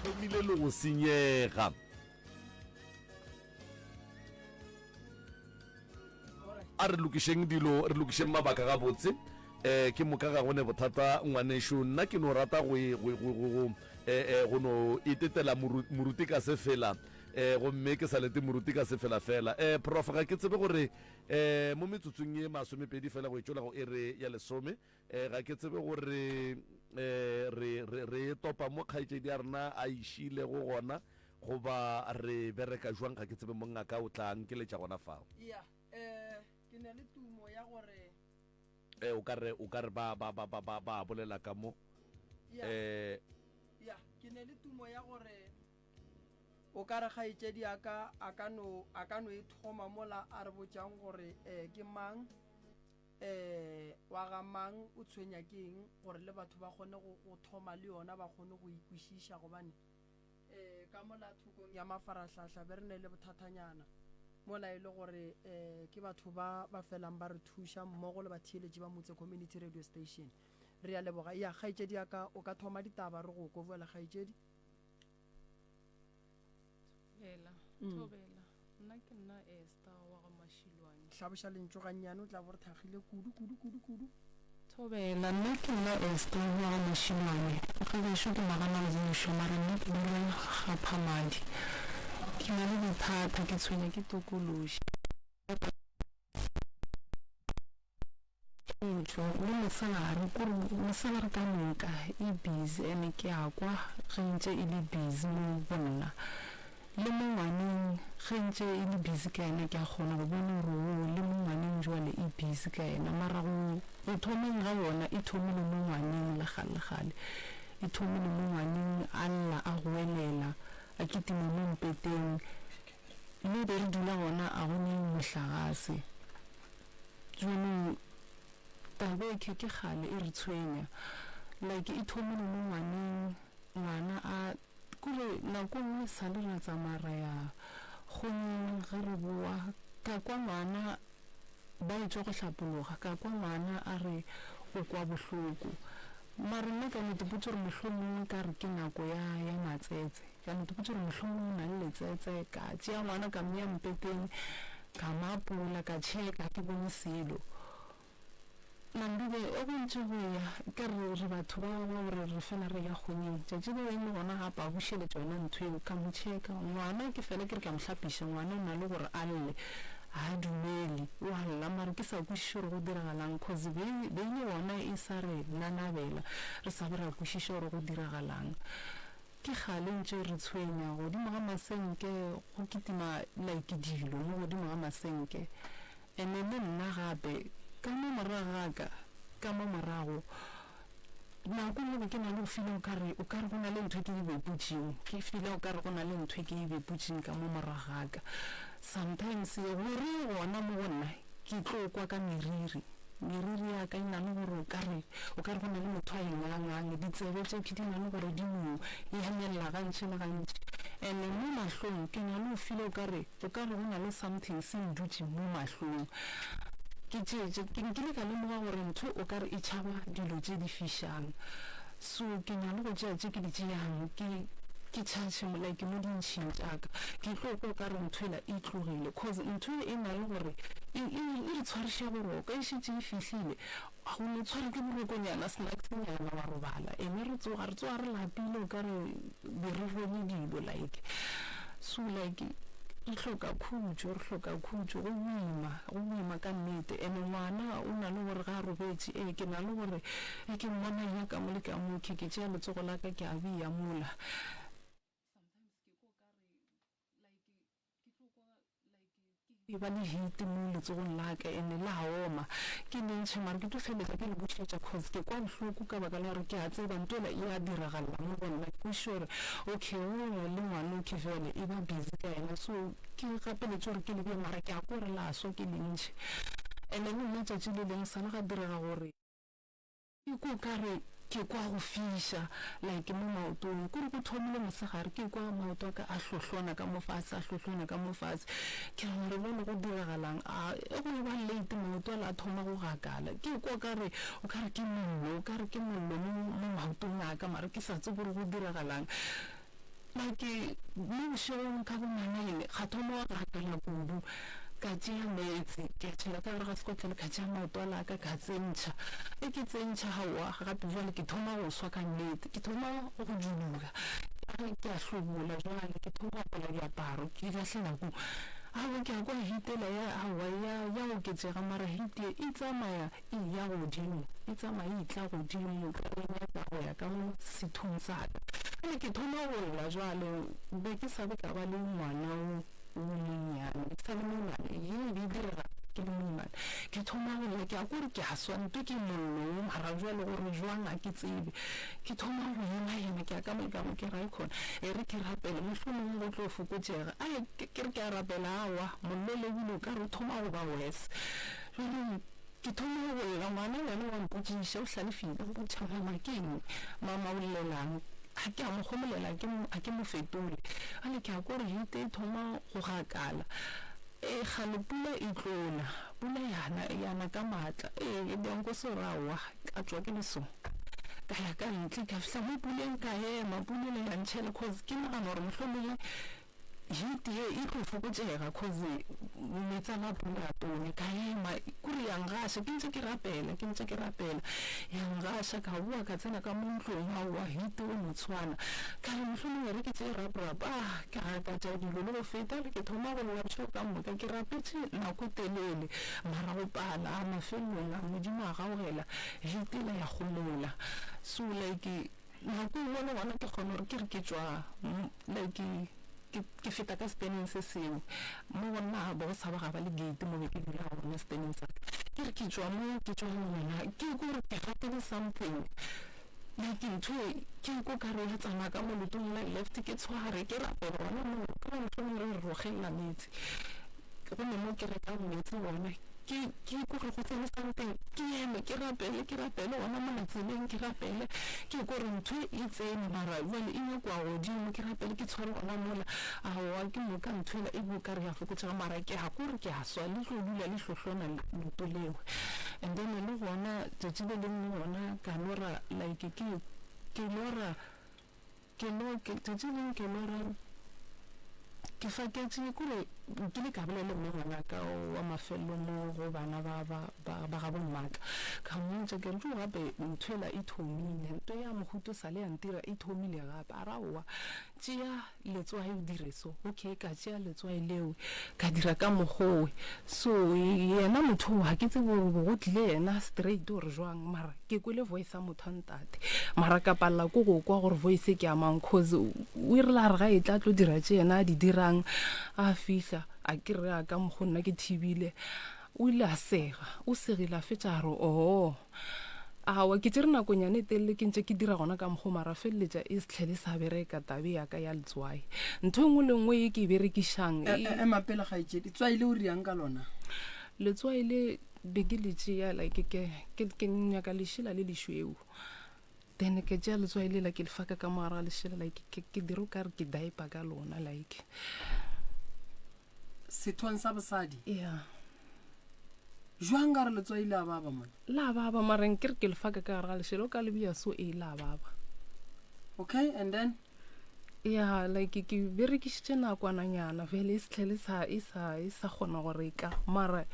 Thomile le go senyega. A re lokišeng dilo, re lokišeng mabaka gabotse. Um ke moka ga go ne bothata ngwanešu. Nna ke no rata go e, go, go, go, go, eh, eh, go no itetela moru, moruti ka sefela. Um gomme ke sa lete moruti ka sefela fela. Um Prof, ga ke tsebe gore um mo metsotsong ye masomepedi fela go e tšwela go iri ya lesome, um ga ke tsebe gore um re, re, re e topa mo kgaetšedi ya rena a e šiilego gona, Goba re bereka jwang ga ke tsebe mongaka o tla nkeletša gona fao. Ya, eh, ke ne le tumo ya gore. Eh, o ka re, o ka re ba, ba, ba, ba, ba, ba bolela ka mo. Ya, Eh. ya, ke ne le tumo ya gore o ka re kgaetšedi a ka, a ka no, a ka no e thoma mola a re botšang gore, eh, ke mang, eh, wa ga mang, o tshwenya ke eng, gore le batho ba kgone go, go thoma le yona, ba kgone go e kwešiša, gobane. Ee, ka mola thokong ya mafarahlahla be re ne le bothathanyana mola e le gore um ke batho ba ba felang ba re thuša mmogo le batheeletši ba Motse Community Radio Station. Re a leboga. Ya, kgaetšedi ya ka, o ka thoma ditaba re go kobuela kgaetšedi. Thobela, thobela. Nna ke nna Esther wa ga Mashilwane. Hlaboša lentšu gannyane, o tla bo re thakgile kudu, kudu, kudu, kudu. Thobela, nna ke nna Esther wa ga Mashilwane. Ga gešo ke Maganammušo, mara nna ke dula ga Phamadi. Ke na le bothata, ke tshwenya ke tokološi. Khutšo, le mosegare, kore mosegare ka moka e busy ene ke a kwa ge ntše e le busy mo go nna. Le mo ngwaneng ge ntše e le busy ka yena ke a kgona go bona gore oo le mo ngwaneng jwale e busy ka yena. Mara go go thomeng ga yona e thomile mo ngwaneng le kgale kgale. E thomile mo ngwaneng a lla a goelela a kitima mo mpeteng. Mo be re dula gona a go ne mohlagase. Jaanong taba e ke kgale e re tshwenya like e thomile mo ngwaneng, ngwana a kore nako nngwe sale ra tsamaya ra ya kgonyeng ge re bowa ka kwa ngwana ba etšwa go hlapologa ka kwa ngwana a re o kwa bohloko mara nna ka no ipotša gore mohlomongwe ka re ke nako ya ya matsetse. Ka no ipotša gore mohlomongwe o na le letsetse. Ka tšea ngwana ka mmea mpeteng, ka mo apola, ka tšheka, ga ke bone selo. Mandube, O go ntše go eya, ka re re batho ba ba gore re fela re eya kgonyeng. Tšatši le lengwe gona gape a bušeletša yona ntho yeo, ka mo tšheka. Ngwana ke fela ke re ke a mo hlapiša, ngwana o na le gore a lle. Ga a dumele, o a lla mara ke sa kwešiše gore go diragalang cause be, beine gona e sa re nanabela, re sa be ra kwešiša gore go diragalang. Ke kgale ntše re tshwenya godimo ga masenke go kitima like dilo mo godimo ga masenke. Ene le nna gape ka mo morago ga ka, ka mo morago, nako nngwe be ke na le go feela o ka re, o ka re go na le ntho e ke e beputšeng, ke feela o ka re go na le ntho e ke e beputšeng ka mo morago ga ka. Sometimes gore gona mo go nna ke tlo kwa ka meriri. Meriri ya ka e na le gore o ka re, o ka re go na le motho a e ngangang, ditsebe tše di na le gore di no emelela gantši le gantši. And-e mo mahlong ke na le go feela o ka re, o ka re go na le something se ndutše mo mahlong. Ke tše, tše, ke nkile ka lemoga gore ntho o ka re e tšhaba dilo tše di fišang. So ke na le go tšea tše ke di tšeang, ke, ke charge mo, like mo dintšhing tša ka. Ke tlo kwa o ka re ntho ela e tlogile, cause ntho e na le gore e, e, e re tshwariše boroko. E šetše e fihlile, o no tshwara ke borokonyana, snacks-nyana, wa robala. Ene re tsoga, re tsoga re lapile o ka re be re rwele dilo, like. So like re hloka khutšo, re hloka khutšo, go boima, go boima ka nnete. Ene ngwana o na le gore ga a robetše, ee ke na le gore Ge ke mmona a eya ka mo le ka mo, ke, ke tšea letsogo la ka ke a bea mola. Sometimes ke kwa o ka re, like, ke tlo kwa like ke eba le heat mo letsogong la ka and la oma. Ke le ntšhe mara ke tlo feleletša ke le bušetša cause ke kwa bohloko ka baka la gore ke a tseba nto ela e a diragalla mo go nna. Ke kwešiša gore okay o le ngwana okay bjale e ba busy ka yena so ke gapeletše gore ke le bee mara ke a kwa gore la swa ke le ntšhe. And le nna tšatši le leng sa le ga direga gore. Ke kwa o ka re ke kwa go fiša like mo maotong, kore go thomile mosegare ke kwa maoto a ka a hlohlona ka mo fase, a hlohlona ka mo fase. Ke re mare bjale go diragalang? A e go eba late maoto ale a thoma go gakala. Ke kwa o ka re o ka re ke mollo, o ka re ke mollo mo mo maotong a ka mare ke sa tsebe gore go diragalang. Like mo bošegong ka bo ma-nine ga thoma go gakala kudu, ka tšea meetse ke a tšhela ka gare ga sekotlelo ka tšea maoto ala ka ka tsentšha. Ge ke tsentšha aowa gape bjale ke thoma go swa ka nnete, ke thoma go duduga ke a hlobola jwale ke thoma go apola diaparo ke lahlela ko. Aowa ke a kwa heat ela ya aowa ya ya oketšega mara heat ye e tsamaya e eya godimo, e tsamaya e etla godimo, ka re e nyaka go ya ka mo sethong sa ka. Bjale ke thoma go lla bjale, be ke sa be ka ba le ngwana wo wo monnyane, ke sa le moimane, ye e be e direga ke le moimane. Ke thoma go lla, ke a kwa gore ke a swa, nto ke mollo wo, mara bjale gore bjang ga ke tsebe. Ke thoma go ema-ema, ke ya ka mo le ka mo, ke re aikhona, e re ke rapele, mohlomongwe go tlo fokotšega. Ai, ke re ke a rapela, aowa, mollo le ebile o ka re o thoma go ba worse. Bjale Ke thoma go lla, ngwana le yena wa mpotšiša, o hlalefile, o mpotšiša, Mama, ke eng? Mama, o llelang? Ga ke a mo homolela, ga ke mo fetole. Bjale ke a kwa gore heat e thoma go gakala. Ee, kgale pula e tlo na. Pula ya na, ya na ka maatla. Ee, Bjankosi o re aowa, ka tšwa ke le so. Ka ya ka ntle, ka fihla mo puleng ka ema, pula e le ya ntšhela cause ke nagana gore mohlomongwe Heat ye e tlo fokotšega cause meetse a la pula a tonya. Ka ema kore ya ngaša ke ntše ke rapela ke ntše ke rapela ya ngaša ka boa ka tsena ka mo ntlong aowa heat o no tshwana. Ka re mohlomongwe e re ke tšee rap rap ah ka gakatša dilo le go feta le ke thoma go lla bošego ka moka ke rapetše nako e telele mara go pala a mafelelong a Modimo a gaogela heat ela ya gomola. So like Nako e nngwe le gona ke kgona gore ke re ke tšwa like ke ke feta ka seteneng se sengwe mo go nna bo go sa ba ga ba le gate mo be ke dula gona seteneng sa ka. Ke re ke tšwa mo ke tšwang gona ke kwa gore ke gatile something like ntho e ke kwa o ka re ya tsamaya ka mo leotong la left ke tshware ke rapele gona moo ka ba mohlomongwe re re rogelela meetse gomme mo ke rekang meetse gona. Ke, ke ikwe gore go tsene something, ke eme, ke rapele, ke rapele gona mola tseleng, ke rapele, ke ikwe gore ntho e tsene, mara bjale e nyakwa godimo, ke rapele, ke tshware gona mola, aowa, ke moka ntho ela e be o ka re ya fokotšega, mara ke a kwa gore ke a swa, le tlo dula le hlohlona leoto leo. And then le gona tšatši le lengwe gona ka lora like ke, ke lora, Ke no, ke, tšatši le lengwe ke lora ke faketše, kore nkile ka bolela le mme ngwanaka wa mafelelo mo go bana ba, ba, ba, ba gabo mmaka. Ka mmotša ke re, Jo gape ntho ela e thomile, nto ya mohuta o sa le ya ntira e thomile gape. A re, Aowa, tšea letswai o dire so. Okay, ka tšea letswai leo ka dira ka mokgowe. So yena motho oo ga ke tsebe gore go tlile yena straight or jwang, mara ke kwele voice ya motho wa ntate mara ka palela ko go kwa gore voice ke ya mang cause o irile a re ga e tla tlo dira tše yena a di dirang a fihla a ke re a ka mokgo nna ke thibile o ile a sega o segile a fetša a re oo awa ke tšere nakonyane e telele ke ntše ke dira gona ka mokgo mara feleletša e setlhele sa bereka tabe ya ka ya letswai ntho e nngwe le nngwe e ke e berekišang e, e, ema pele kgaetšedi tswai le o riang ka lona letswai le be ke le tšea like ke ke ke nyaka lešela le lešweu then ke tšea letswai lela ke le faka ka mo gare ga lešela like ke ke dire o ka re ke diaper ka lona like Sethong sa bosadi? Yeah. Jwang ka re letswai le a baba mona? La baba mara nke re ke le faka ka gare ga lešela o ka le bea so ee la baba. Okay and then? Ya like ke berekišitše nakwananyana fela e setlhele sa e sa e sa kgona go reka mara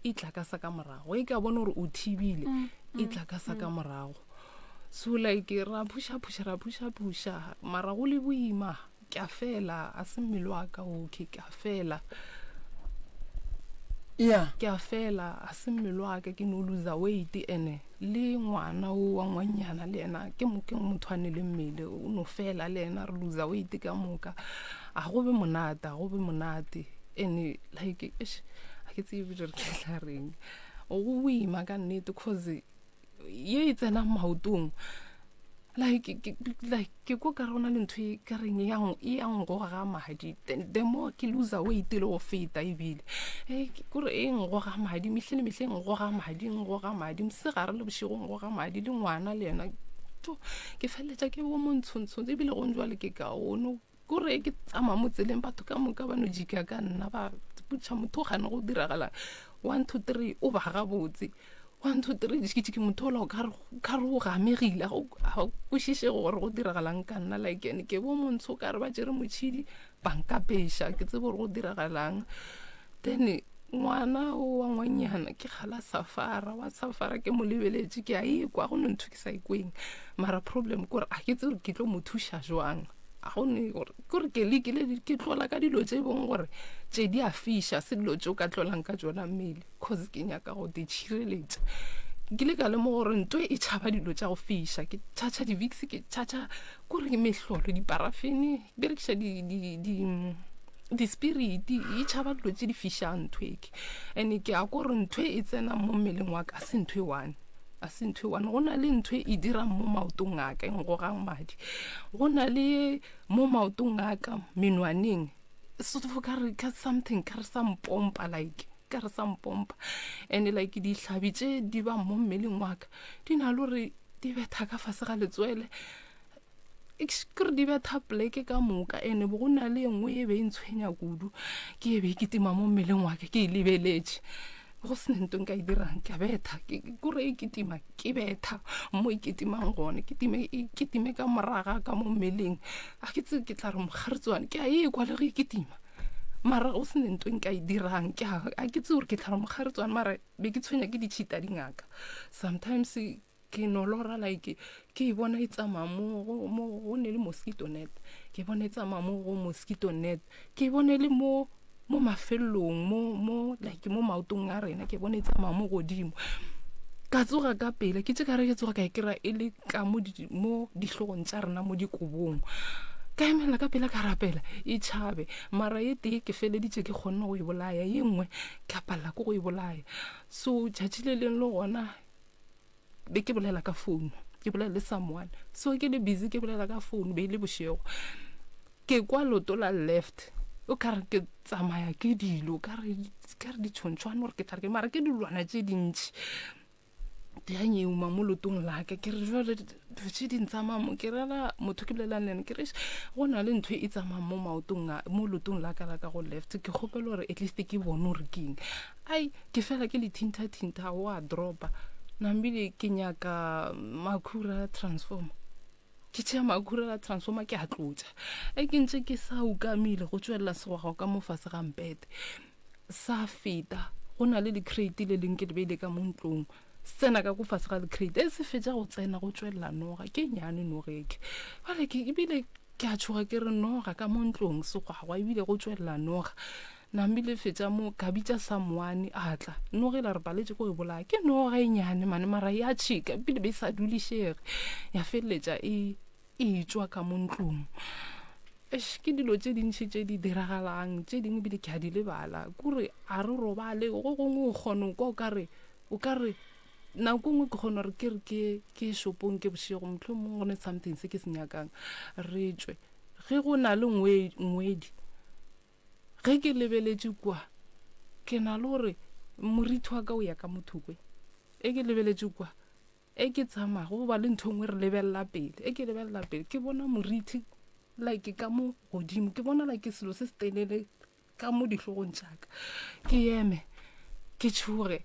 e tla ka sa ka morago e ka bona gore o thibile mm, e mm, tla ka sa ka mm. morago so like ra phuša phuša ra phuša phuša mara go le boima ke a fela a se mmele wa ka okay ke a fela yeah ke a fela a se mmele wa ka ke no loser weight ene le ngwana o wa ngwannyana le yena ke mo ke motho a ne le mmele o no fela le yena re loser weight ka moka a go be monate a go be monate ene like eish ga ke tsebe gore ke tla reng go boima ka nnete cause ye e tsenang maotong like ke like ke ko ka re go na le ntho e ka reng e ya ngoga madi the more ke loser weight le go feta ebile e kore e ngoga madi mehle le mehle e ngoga madi ngoga madi mosegare le bošego ngoga madi le ngwana le yena to ke feleletša ke bo montshontsho ebile go jwale ke kaone kore ke tsamaya mo tseleng batho ka moka ba no jika ka nna ba putšha motho o gane go diragala one two three o ba gabotse. One, two, three, ke motho ola o ka re o gamegile, ga o kwešiše gore go diragalang ka nna. Like and ke bo montsho o ka re ba tšere motšhidi ba nkapeša, ke tsebe gore go diragalang. Then ngwana o wa ngwanyana ke kgala safara, wa safara ke mo lebeletše, ke a ekwa go no ntho ke sa ikweng, mara problem ke gore a ke tsebe gore ke tlo mo thuša jwang. A go ne gore kore ke lekile ke tlola ka dilo tše bong gore tše di a fiša, se dilo tše o ka tlolang ka tšona mmele, cause ke nyaka go di tšhireletša. Ke ile ka lemoga gore nto e tšhaba dilo tša go fiša, ke tšhatšha di-Vicks, ke tšhatšha kore ke mehlolo, diparafene, ke berekiša di, di, di, di-spirit, e tšhaba dilo tše di fišang ntho eke. And ke a kwa gore ntho e tsenang mo mmeleng wa ka a se ntho e one, a se ntho e one. Go na le ntho e dirang mo maotong a ka e ngogang madi, go na le mo maotong a ka menwaneng, sort of ka re ka something ka re sa mpompa, like ka re sa mpompa. And like dihlabi tše di ba mo mmeleng wa ka di na le gore di betha ka fase ga letswele, kere di betha pleke ka moka. And bo go na le e nngwe e be e ntshwenya kudu, ke e be e kitima mo mmeleng wa ka ke e lebeletše, go se ne nto nka e dirang, ke a betha, kore e kitima ke betha mo e kitimang gone, kitime e kitime ka moraga ka mo mmeleng. A ke tsebe ke tla re mokgaritswane, ke a e kwa le ge e kitima, mara go se ne nto nka e dirang, ke a ke tsebe gore ke tla re mokgaritswane, mara be ke tshwenya ke ditšhita dingaka. Sometimes ke no lora like ke e bona e tsamaya mo go mo go ne le mosquito net, ke bona e tsamaya mo go mosquito net, ke e bone le mo mo mafelelong mo mo like mo maotong a rena, ke bone e tsamaya mo godimo. Ka tsoga ka pele, ke tše ka re ke tsoga ka e kry-a e le ka mo mo dihlogong tša rena mo dikobong. Ka emelela ka pele ka rapela e tšhabe, mara e tee ke feleditše ke kgonne go e bolaya, ye nngwe ka palela ke go e bolaya. So tšatši le leng le gona be ke bolela ka founu, ke bolela le someone, so ke le busy ke bolela ka founu, be e le bošego, ke kwa loto la left o ka re ke tsamaya ke dilo, ka re ka re ditšhontšhwane gore ke tla re ke, mara ke dilwana tše dintši di a nyeuma mo lotong la ka. Ke re jwale dilo tše di ntsamaya mo, ke rela motho ke bolelang le ene, ke re go na le ntho e tsamayang mo maotong a mo lotong la ka la ka go left, ke kgopela gore at least ke bone gore ke eng. Ai, ke fela ke le thintha-thintha, wa dropa. Nambile ke nyaka makhura transformer. Ke tšea makhura a transformer ke a tlotša. E ke ntše ke sa ukamile go tšwelela segwagwa ka mo fase ga mpete. Sa feta, go na le le-crate le leng ke le beile ka mo ntlong. Se tsena ka ko fase ga le-crate. E se fetša go tsena go tšwelela noga, ke nyane noga eke. Bjale ke ebile ke a tšhoga ke re noga ka mo ntlong segwagwa ebile go tšwelela noga. Nambile fetša mo ka bitša someone a tla. Noga e la re paletše ko e bolaya. Ke noga e nyane mane mara ya tšhika ebile be e sa dulišege. Ya feleletša e e tšwa ka mo ntlong. Eish, ke dilo tše dintši tše di diragalang, tše dingwe ebile ke a di lebala. Kore a re robale, go gongwe o kgona go kwa o ka re o ka re nako nngwe ke kgona gore ke re ke ke shopong ke bošego mohlomongwe go ne something se ke se nyakang re tšwe. Ge go na le ngwedi Ge ke lebeletše kua, ke na le gore moriti wa ka o ya ka mothokwe. E ke lebeletše kua, e ke tsamaya go ba le ntho e nngwe re lebelela pele. E ke lebelela pele, ke bona moriti like ka mo godimo, ke bona like selo se se telele ka mo dihlogong tša ka. Ke eme, ke tšhoge.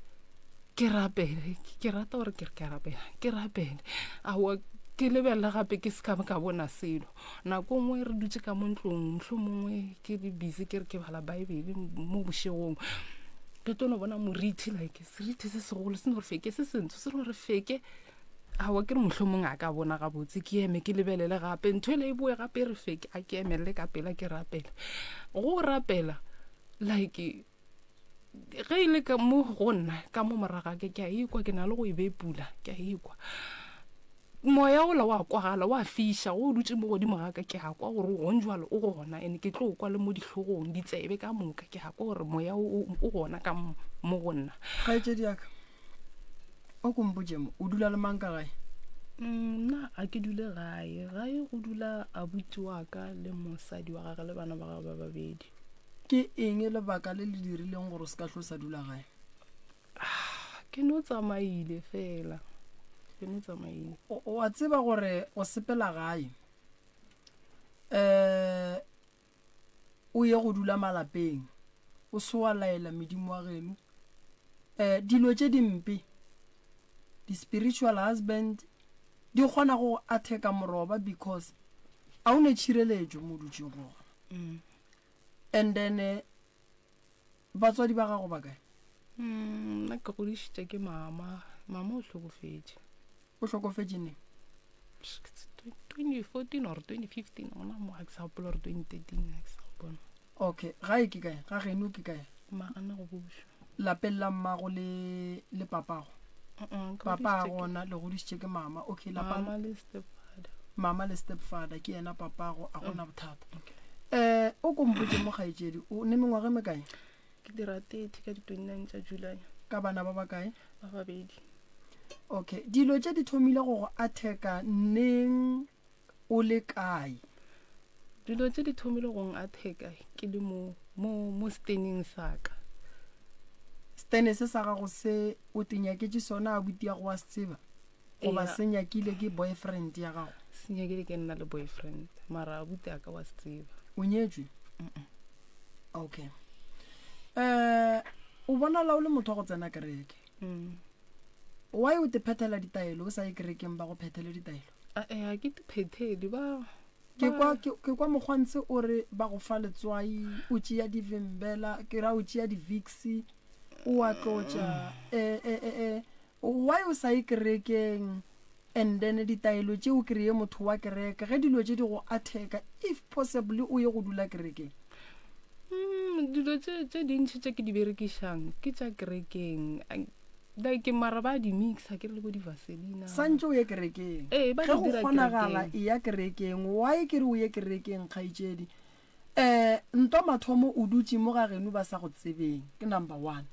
Ke rapele, ke rata gore ke re ke a rapela, ke rapele. Aowa, ke lebelela gape ke se ka ba ka bona selo. Nako nngwe re dutše ka mo ntlong, mohlomongwe ke le busy ke re ke bala Bible mo bošegong. Ke tlo no bona morithi like serithi se segolo se no re feke, se sentsho se no re feke. Aowa, ke re mohlomongwe a ka bona gabotse, ke eme ke lebelele gape, ntho ele e boe gape e re feke, a ke emelele ka pela ke rapele. Go rapela like ge e le ka mo go nna ka mo moraga ke ke a ikwa ke na le go e bepula ke a ikwa moya ola wa kwagala wa fiša go dutše mo godimo ga ka ke a kwa gore gong jwalo o gona and ke tlo kwa le mo dihlogong ditsebe ka moka ke a kwa gore moya o gona ka mo go nna. Kgaetšedi ya ka, o ko mpotše mo, o dula le mang ka gae? Nna ga ke dule gae, gae go dula abuti wa ka le mosadi wa gage le bana ba gagwe ba babedi. Ke eng lebaka le le dirileng gore o se ka hlo sa dula gae? Ke no tsamaile fela. Ke no tsamaile. O a tseba gore o sepela gae um o ye go dula malapeng o se wa laela medimo wa geno um dilo tše dimpe. Di-spiritual husband di kgona go go attack-a moroba because a o ne tšhireletšo mo o dutšeng gona. And then eh, batswadi ba gago ba kae? Mm, nna ke godišitše ke mama. Mama o hlokofetše. O hlokofetše neng? 2014 or 2015 gona mo ga ke sa gopola gore 2013 ga ke sa gopola. Okay, gae ke kae? Ga geno ke kae? Magana go bušwa. Lapeng la mmago le le papago? Uh-uh, ke Papa godišitše ke- gona le godišitše ke mama. Okay, lapa Mama le stepfather. mama le stepfather ke yena papago, a gona bothata. Okay. Eh, o ko mpotše mo kgaetšedi, o ne mengwaga e mekae? Ke dira 30 ka di 29 tša July. Ka bana ba bakae? Ba babedi. Okay, dilo tše di thomile go go atheka neng o le kae? Dilo tše di thomile go atheka ke le mo mo mo steneng sa ka. Stene se sa gago se o te nyaketše sona abuti ya go wa se tseba? Goba Eya. se nyakile ke boyfriend ya gago? Se nyakile ke nna le boyfriend, mara abuti a ka wa se tseba. O nyetšwe? Okay. Eh, o bonala o le motho wa go tsena kereke. Mm. Why o te phethela ditaelo o sa ye kerekeng ba go phethele ditaelo? A eh, ga ke di phethele ba Ke kwa ke, ke kwa mokgwantse o re ba go fa letswai, o tšea divimbela, ke ra o tšea di-Vicks, o a tlotša. Eh, eh, eh, eh. Why o sa ye kerekeng and then ditaelo tše o kreye motho wa kereke ge dilo tše di go attack-a if possibly o ye go dula kerekeng? Mm, dilo tše tše dintši tše ke di berekišang ke tša kerekeng. Like mara ba di mixa ke re le bo di-vaseline. Santše o ye kerekeng. Ee, ba Ge di go dira kgonagala kerekeng. eya kerekeng. Why ke re o ye kerekeng kgaetšedi? Eh, ntwa mathomo o dutše mo ga geno ba sa go tsebeng, ke number one.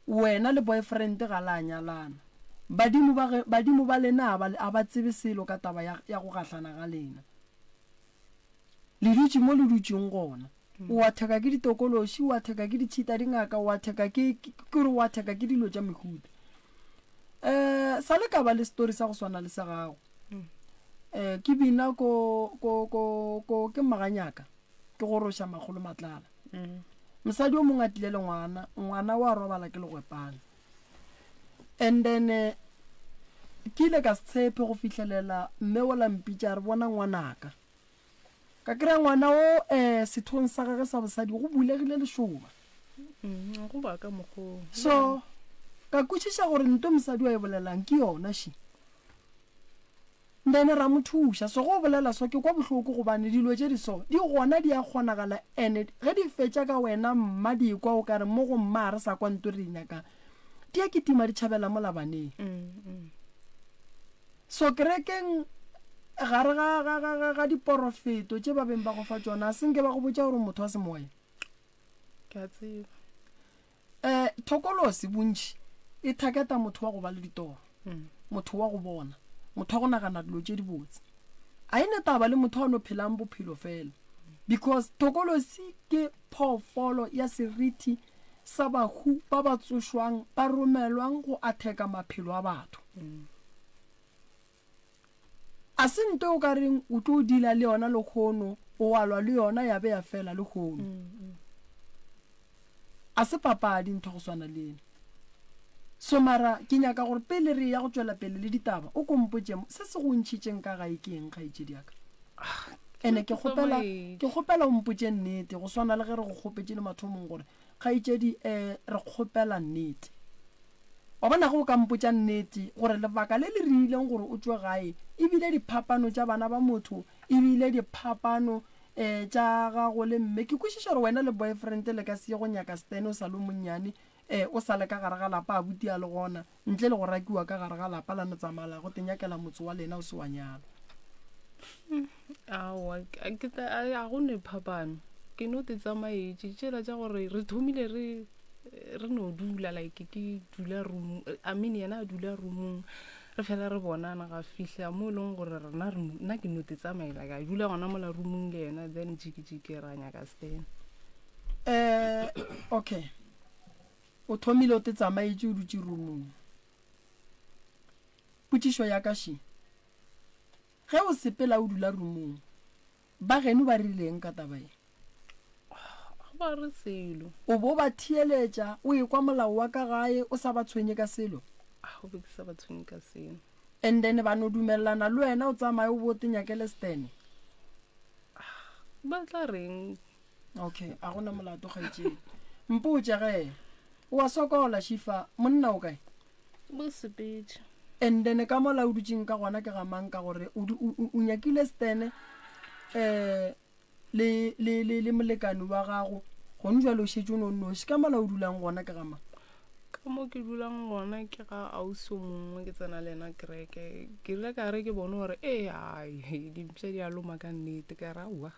Wena le boyfriend ga la nyalana. Badimo ba ge, badimo ba lena a ba, a ba tsebe selo ka taba ya, ya go gahlana ga lena. Le dutše mo le dutšeng gona. O atheka ke ditokološi, o atheka ke ditšhita dingaka, o atheka ke, ke gore o atheka ke dilo tša mehuta. Eh, sa le ka ba le story sa go swana le sa gago. Eh, ke bina ko, ko, ko, ko, ke maganyaka, ke goroša makgolo matlala. Mosadi o mongwe a tlile le ngwana, ngwana wa robala ke legwepane. And then, eh, ke ile ka se tshepe go fihlelela mme ola mpitša a re bona ngwanaka. Ka kry-a ngwana o eh, sethong sa gage sa bosadi go bulegile lešoba. Mm, go ba ka mokgwa. So, ka kwešiša gore nto mosadi wa e bolelang ke yona she. Then ra mo thuša. So ge o bolela so ke kwa bohloko gobane dilo tše di so di gona di a kgonagala and ge di fetša ka wena mma di ekwa o kare mo go mma ga re sa kwa nto re e nyakang di a kitima di tšhabela mola baneng. So kerekeng gare ga, ga, ga, ga, ga diporofeto tše ba beng ba go fa tšona a se nke ba go botša gore o motho wa semoya? Ke a tseba. Um thokolosi bontši e thaketa motho wa go ba le ditoro, motho wa go bona, motho wa go nagana dilo tše dibotse. A e ne taba le motho a no phelang bophelo fela because thokolosi ke phoofolo ya seriti sa bahu ba ba tsošwang ba romelwang go atheka maphelo a batho. A se nto o ka reng o tlo dila le yona lekgono, o wa lwa le yona ya be ya fela lekgono. A se papadi ntho go swana le ena. So mara ke nyaka gore pele re ya go tšwela pele le ditaba, o ko mpotše se se go ntšhitšeng ka gae ke eng kgaetšedi ya ka? Ene ke kgopela ke kgopela o mpotše nnete go swana le ge re go kgopetše le mathomong gore kgaetšedi um re kgopela nnete. Wa bona, ge o ka mpotša nnete, gore lebaka le le riileng gore o tšwe gae e bile diphapano tša bana ba motho, e bile diphapano um tša gago le mme. Ke kwešiša gore wena le boyfriend le ka se ye go nyaka Stan o sa le o monnyane, um o sa le ka gare ga lapa, abuti a le gona, ntle le go rakiwa ka gare ga lapa la no tsamaya la go te nyakela motse wa lena o se wa nyalwa. Aowa, ke tla, a go ne phapano. Ke no te tsamaetše tšela tša gore re thomile re re no dula like ke dula room I mean yena a dula roomong re fela re bonana ga fihla mo e leng gore rena nna ke no te tsamaela ka dula gona mola roomong le yena then jiki-jiki ra nyaka stand. Eh, okay o thomile o te tsamaetše o dutše roomong. Potšišo ya ka še, ge o sepela o dula roomong ba geno ba rileng ka taba ye? Ga ba re selo. O bo ba theeletša, o ekwa molao wa ka gae, o sa ba tshwenye ka selo. Ao be ke sa ba tshwenye ka selo. And then ba no dumelelana le wena o tsamaye o bo o tenyakele stene? Ba tla reng? Okay, a gona molato kgaetšedi. Mpotše ge, o a sokola Shifa, monna o kae? Bo sepetše. And then ka mola o dutšeng ka gona ke ga mang ka gore o, o, o nyakile stene eh le, le, le, le molekane wa gago, gone jwale o šetše o no nnoši. Ka mola o dulang gona ke ga mang? Ka mo ke dulang gona ke ga ausi o mongwe ke tsena le yena kereke. Ke ile ka re ke bone gore ee ai dimpša di a loma ka nnete, ka re aowa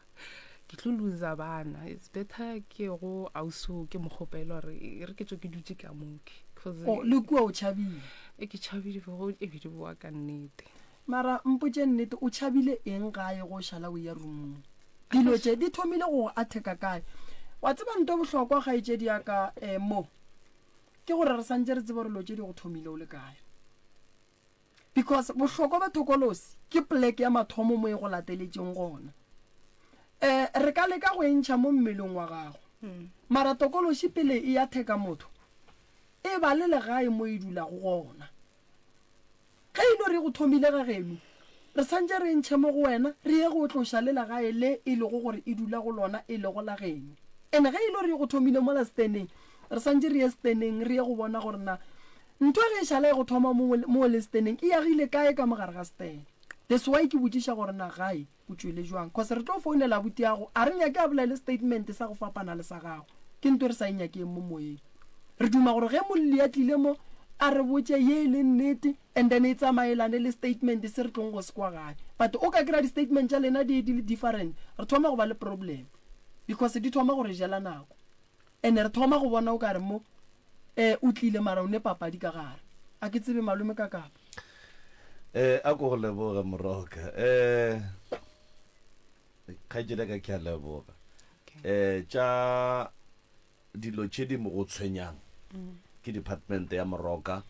ke tlo loser bana, it's better ke ye go ausi o ke mo kgopele gore e re ke tšwe ke dutše ka mo ke. Cause Oh, le kua o tšhabile? E ke tšhabile go e be di boa ka nnete. Mara mpotše nnete, o tšhabile eng gae go šala o eya roomong? Dilo tše di thomile go go atheka kae? Wa tseba nto bohlokwa kgaetšedi ya ka eh, mo, ke gore re santše re tseba gore dilo tše di go thomile o le kae. Because bohlokwa bja thokolosi ke pleke ya mathomo mo e go lateletšeng gona. Eh, re ka leka go e ntšha mo mmeleng wa gago. Mara tokološi pele e atheka motho, e ba le legae mo e dulago gona. Ge e no re go thomile ga geno, re santše re e ntšhe mo go wena, re ye go tloša le legae le e lego gore e dula go lona, e lego la geno. And ge e no re go thomile mola steneng, re santše re ye steneng, re ye go bona gore na ntho ge e šala e go thoma mo, mo le steneng, e agile kae ka mo gare ga stene. That's why ke botšiša gore na gae o tšwele jwang, cause re tlo founela abutiago, a re nyake a bolele statement sa go fapana le sa gago. Ke nto e re sa e nyakeng mo moyeng. Re duma gore ge molli a tlile mo a re botše ye e leng nnete and then e tsamaelane le statement se re tlong go se kwa gae. But o ka kry-a di-statement tša lena di di le different, re thoma go ba le problem because di thoma go re jela nako and re thoma go bona o kare mo um o tlile mara o ne papadi ka gare. A ke tsebe malome ka kapa. Eh, a ko go leboge moroka. Eh, kgaetšedi ya ka ke a leboga. Eh, tša Dilo tše di mo go tshwenyang ke department ya Moroka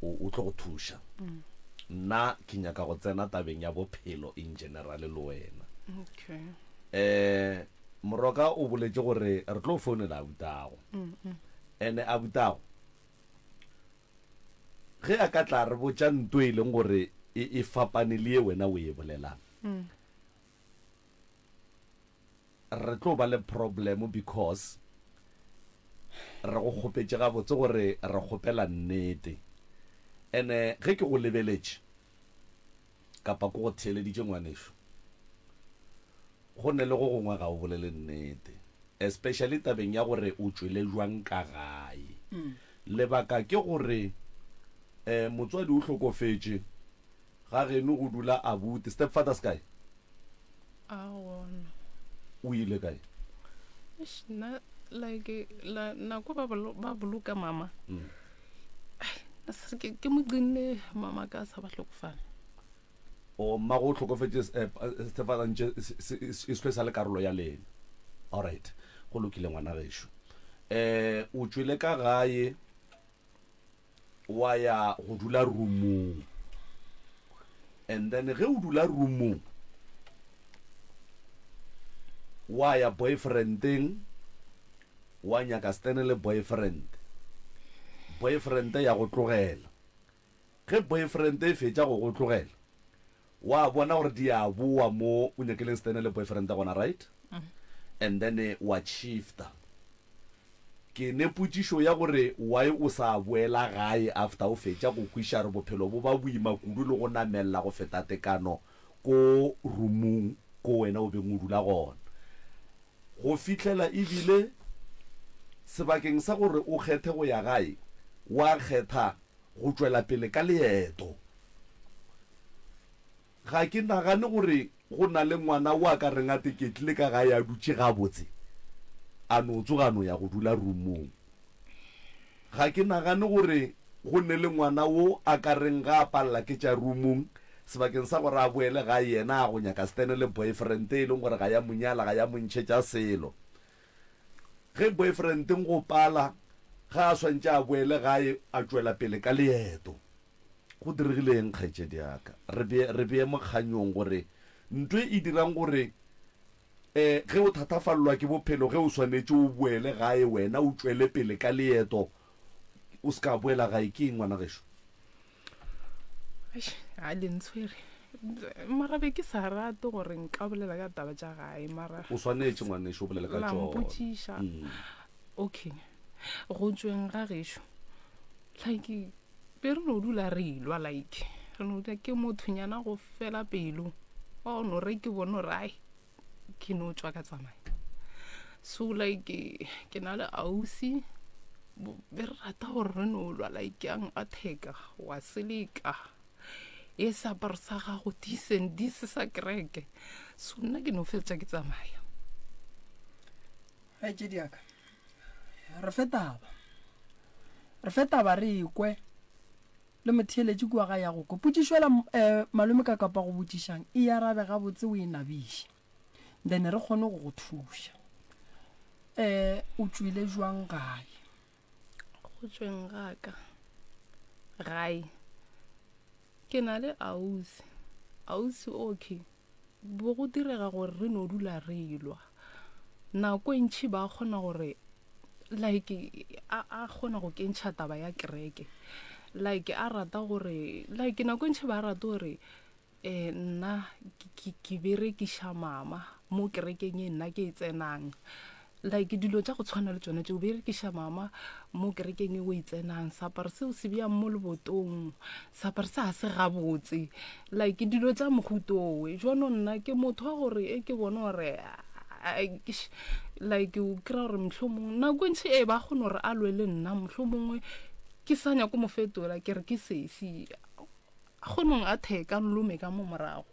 o, o tlo go thuša. Nna ke nyaka go tsena tabeng ya bophelo in general le wena. Okay. Eh, Moroka o boletše gore re tlo founela abutago. Ene abutago ge a ka tla re botša nto e leng gore e, e fapane le ye wena o e bolelang. Re tlo ba le problem because re go kgopetše gabotse gore re kgopela nnete. Ene ge ke go lebeletše kapa ke go theeleditše ngwanešu, go ne le go gongwe ga o bolele nnete, especially tabeng ya gore o tšwele jwang ka gae. Lebaka ke gore um motswadi o hlokofetše, Ga geno go dula abuti. Stepfather se kae? A gona. O ile kae? Eish, nna like la nako ba ba boloka mama. Mm. Ai, ke ke mo qinne mama ka sa ba hlokofala. O mmago o hlokofetše eh, eh, stepfather ntše e se sa le karolo ya lena. All right. Go lokile ngwana gešo. Eh o tšwele ka gae wa ya go dula roomong and then ge o dula roomong wa ya boyfriendeng wa nyaka stene le boyfriend boyfriend ya go tlogela ge boyfriend e fetša go go tlogela Wa bona gore di a boa mo o nyakileng stene le boyfriend gona right? And then wa shifta. Ke ne potšišo ya gore why o sa boela gae after o fetša go kwiša gore bophelo bo ba boima kudu le go namella go feta tekano ko roomong ko wena o beng o dula gona. Go fihlela ebile sebakeng sa gore o kgethe go ya gae wa kgetha go tšwela pele ka leeto. Ga ke nagane gore go na le ngwana wo a ka reng a teketlile ka gae a dutše gabotse, a no tsoga a no ya go dula roomong. Ga ke nagane gore go ne le ngwana wo a ka reng ga a palela ke tša roomong, sebakeng sa gore a boele gae yena a go nyaka stene le boyfriend e leng gore ga ya mo nyala, ga ya mo ntšhetša selo. Ge boyfriend go pala ga a swantše a boele gae a tšwela pele ka leeto. Go diregile eng, kgaetšedi ya ka? Re bee, re bee mo kganyong gore nto e dirang gore um ge o thatafallwa ke bophelo, ge o swanetše o boele gae, wena o tšwele pele ka leeto, o se ka boela gae, ke eng, ngwana gešo? Eish, a le ntshwere. Mara be ke sa rate gore nka bolela ka taba tša gae, mara. O swanetše ngwanešu o bolele ka La tšona. mpotšiša. Okay. Go tšweng ga gešo, like be re no dula re elwa, like re no dula, ke mothonyana go fela pelo, wa go no re ke bone gore ai ke no tšwa ka tsamaya. So like ke na le ausi, be re rata gore re no lwa, like yang atheka wa seleka e seaparo sa gago this and this sa kereke. So nna ke no fetša ke tsamaya. Kgaetšedi ya ka, re fe taba. Re fe taba re ekwe le motheeletši kua ga ya go kwe. Potšišo ela um malome ka kapa go botšišang e arabe gabotse o e nabiše. Then re kgone go go thuša. Um o tšwile jwang gae? Go tšweng ga ka gae ke na le ausi. Ausi okay. Bo go direga gore re no dula re lwa. Nako e ntši ba kgona gore like a a kgona go kentšha taba ya kereke. Like a rata gore like nako e ntši ba rata gore um nna ke ke berekiša mama mo kerekeng e nna ke e tsenang. Like dilo tša go tshwana le tšona tšeo, berekiša mama mo kerekeng e o e tsenang, seaparo seo se beang mo lebotong, seaparo se ga se gabotse, like dilo tša mohuta owe. Jwanong nna ke motho wa gore e ke bone gore like o kry-a gore mohlomongwe nako e ntši ee ba kgone gore a lwe le nna, mohlomongwe ke sa nyako mo fetola ke re ke sesi. Kgonong a theka lome ka mo morago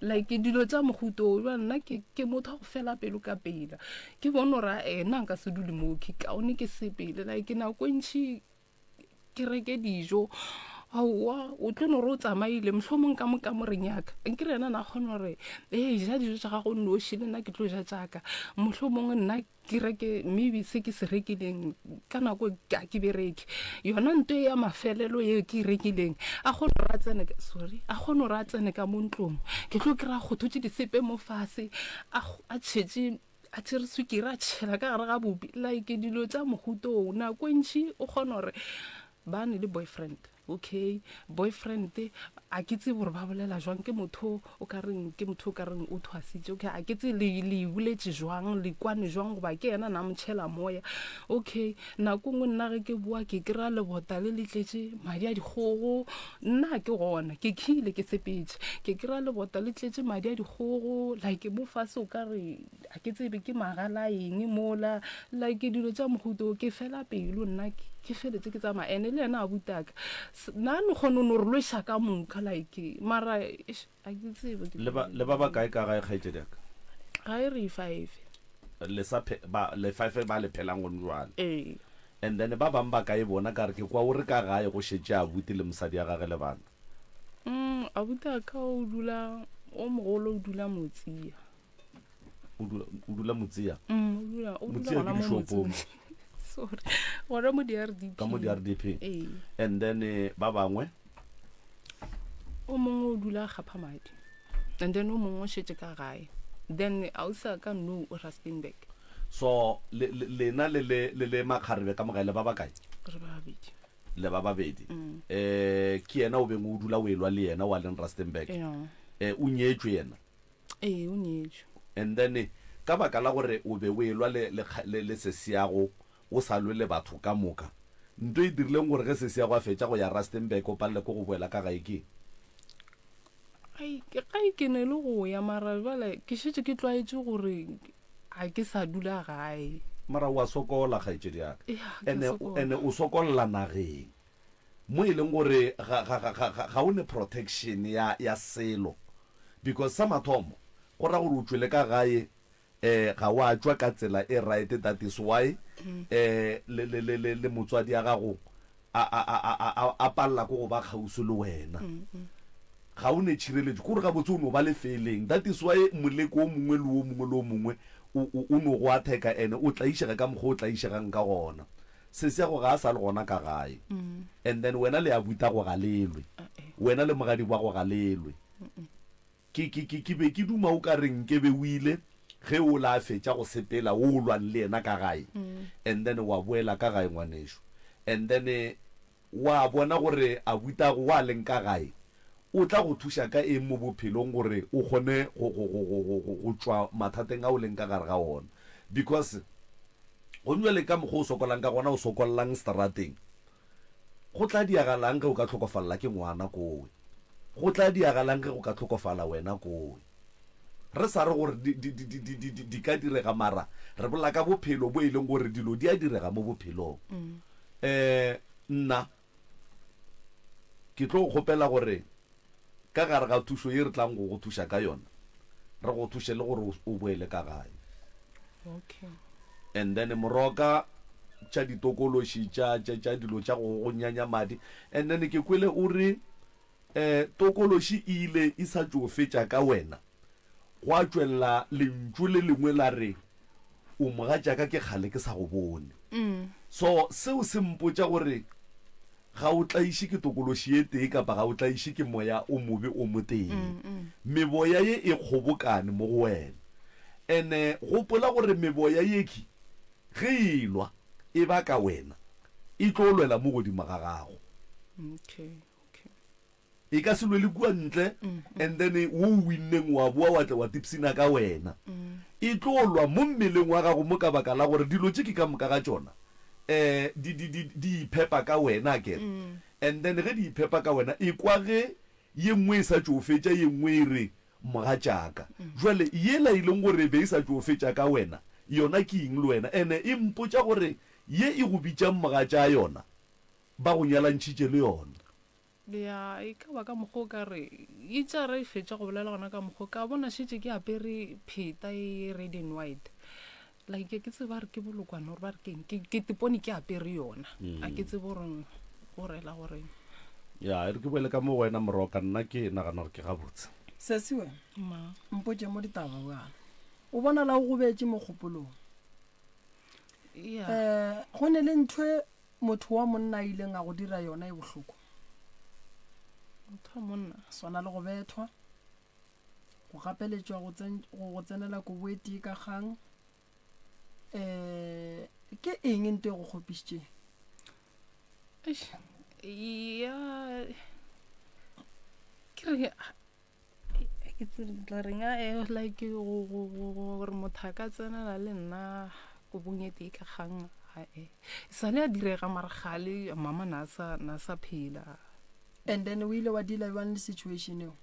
like dilo tša mohuta o jwa nna ke ke motho wa go fela pelo ka pela ke bone gore a nna nka se dule mo ke kaone ke sepele like nako e ntšhi ke reke dijo aowa o tlo no re o tsamaile mohlomong ka mo kamoreng ya ka nkere yena na kgona gore ee ja dijo tša gago noši le nna ke tlo ja tšaka mohlomongwe nna Ke reke maybe se ke se rekileng ka nako ga ke bereke yona nto ya mafelelo ye ke e rekileng a kgone gore a tsene sorry a kgone gore a tsene ka mo ntlong ke tlo kry-a kgothotše disepe mo fase a tšhetše a tšere swikiri a tšhela ka gare ga bopi like dilo tša mohuta oo nako e ntši o kgona gore ba ne le boyfriend okay boyfriend a ke tsebe gore ba bolela jwang ke motho o ka reng ke motho o ka reng o thwasitše okay a ke tsebe le le boletše jwang le kwane jwang goba ke yena na mo tšhela moya okay nako nngwe nna ge ke boa ke kry-a lebota le le tletše madi a dikgogo nna ke gona ke khile ke sepetše ke kry-a lebota le tletše madi a dikgogo like mo fase o ka re a ke tsebe ke magala eng mola like dilo tša mohuta o ke fela pelo nna ke feletse ke tsamaya ene le yena a butaka nna no kgone no re lweša ka moka like mara a ke tsebe le ba le ba ba kae ka gae kgaetšedi ya ka ga e re five le sa ba le five ba le phelang gone jwale ee and then ba bang ba kae bona ka re ke kwa o re ka gae go šetše abuti le mosadi ya gage le bana mm abuti a ka o dula o mogolo o dula motsia O dula, o dula Motseya? Mm, o dula, o dula Motseya gona ke mo dishopong. motseng. Sorry. Gona mo di-RDP. Ka mo di-RDP. Ee. And then eh, ba bangwe O mongwe o dula kgapha madi. And then o mongwe o šetše ka gae. Then ausi a ka no o Rustenburg. so le, le, lena le le le le makgarebe ka mogae le ba bakae? Re ba babedi. Le ba babedi. Mm. Eh, ke yena o beng o dula o elwa le yena wa leng Rustenburg. Yeah. Eh, o nyetšwe yena. Ee, o nyetšwe. And then ka baka la gore o be o elwa le, le, le, le sesiago, o sa lwe le batho ka moka, nto e dirileng gore ge sesiago a fetša go ya Rustenburg o palele ke go boela ka gae ke eng? Ai, ke, gae ke ne le go ya, mara bjale ke šetše ke tlwaetše gore ga ke sa dula gae. Mara o a sokola, kgaetšedi ya ka. Ya, ke a Ene, sokola. ene o sokolla nageng mo e leng gore ga, ga, ga, ga, ga, ga o ne protection ya, ya selo. Because sa mathomo, go ra gore o tšwele ka gae, eh, ga wa tšwa ka tsela e right, that is why, eh, le, le, le, le, le motswadi ya gago a, a, a, a, a, a palela ke go ba kgauswi le wena. Ga o ne tšhireletšo, ke gore gabotse o no ba lefeeleng. That is why moleko o mongwe le o mongwe le o mongwe o, o, o no go attack-a and o tlaišega ka mokgwa o tlaišegang ka gona. Sesiago ga a sa le gona ka gae. And then wena le abutago ga le lwe. Wena le mogadibwago ga le lwe. Ke, ke, ke, ke be ke duma o ka re nkebe o ile ge o la fetša go sepela o lwang le yena ka gae. And then wa boela ka gae ngwanešu. And then wa bona gore abutago wa leng ka gae. O tla go thuša ka eng mo bophelong gore o kgone go, go, go, go, go, go, go tšwa mathateng a o leng ka gare ga ona? Because gong bjale ka mokgwa o sokolang ka gona, o sokollang seterateng, go tla diagalang ge o ka hlokofalla ke ngwana kowe? Go tla diagalang ge go ka hlokofala wena kowe? Re sa re gore di, di, di, di, di, di, di, di ka direga, mara re bolela ka bophelo bo e leng gore dilo di a direga mo bophelong. Um, nna Ke tlo go kgopela gore ka gare ga thušo ye re tlang go go thuša ka yona, re go thuše le gore o boele ka gae. Okay. And then moroka tša ditokološi tša, tša, tša dilo tša go go nyanya madi. And then ke kwele o re eh, tokološi e ile e sa tšo fetša ka wena, gwa tšwelela lentšu le lengwe la re, O mogatšaka ke kgale ke sa go bone. So seo se mpotša gore ga o tlaiše ke tokološi ye tee kapa ga o tlaiše ke moya o mobe o motee. Meboya ye e kgobokane mo go wena. Ene gopola gore meboya yekhi ge e elwa e baka wena, e tlo lwela mo godimo ga gago. Okay, okay. E ka se lwele kua ntle and then wo o winneng wa boa wa tla wa tipsina ka wena. E tlo lwa mo mmeleng wa gago mo ka baka la gore dilo tše ke ka moka ga tšona um di, di, di, di iphepa ka wena akere. And then ge di iphepa ka wena, ekwa ge ye nngwe e sa tšo fetša ye nngwe e re, Mogatšaka. Jwale yela e leng gore e be e sa tšo fetša ka wena, yona ke eng le wena? Ene e mpotša gore ye e go bitšang mogatša yona, ba go nyalantšhitše le yona. Ya, e ka ba ka mokgwa o ka re, itše re fetša go bolela gona ka mokgwa, ka bona šetše ke apere pheta e red and white. Like ke tsebe ba re ke bolokwane gore ba re keng, ke, ke tepone ke apere yona. A ke tsebe gore go rela goreng. Ya, e re ke boele ka mo go wena Moroka, nna ke nagana gore ke gabotse. Sesi we, Ma. mpotše mo ditaba bjale. O bonala o gobetše mo kgopolong. Ya. Eh, go ne le ntho e motho wa monna a ileng a go dira yona e bohloko? Motho wa monna. Swana le go bethwa, go gapeletšwa go, tsen, go, go tsenela kobo e tee ka kgang. Um ke eng nto e go kgopišitšeng? Eish, ya ke re ke tsebe ke tla reng a eh, like go go go gore motho a ka tsenela le nna kobong e tee ka kgang ae sale a direga mara gale mama na sa na sa phela. And then o ile wa deala bjang le situation eo?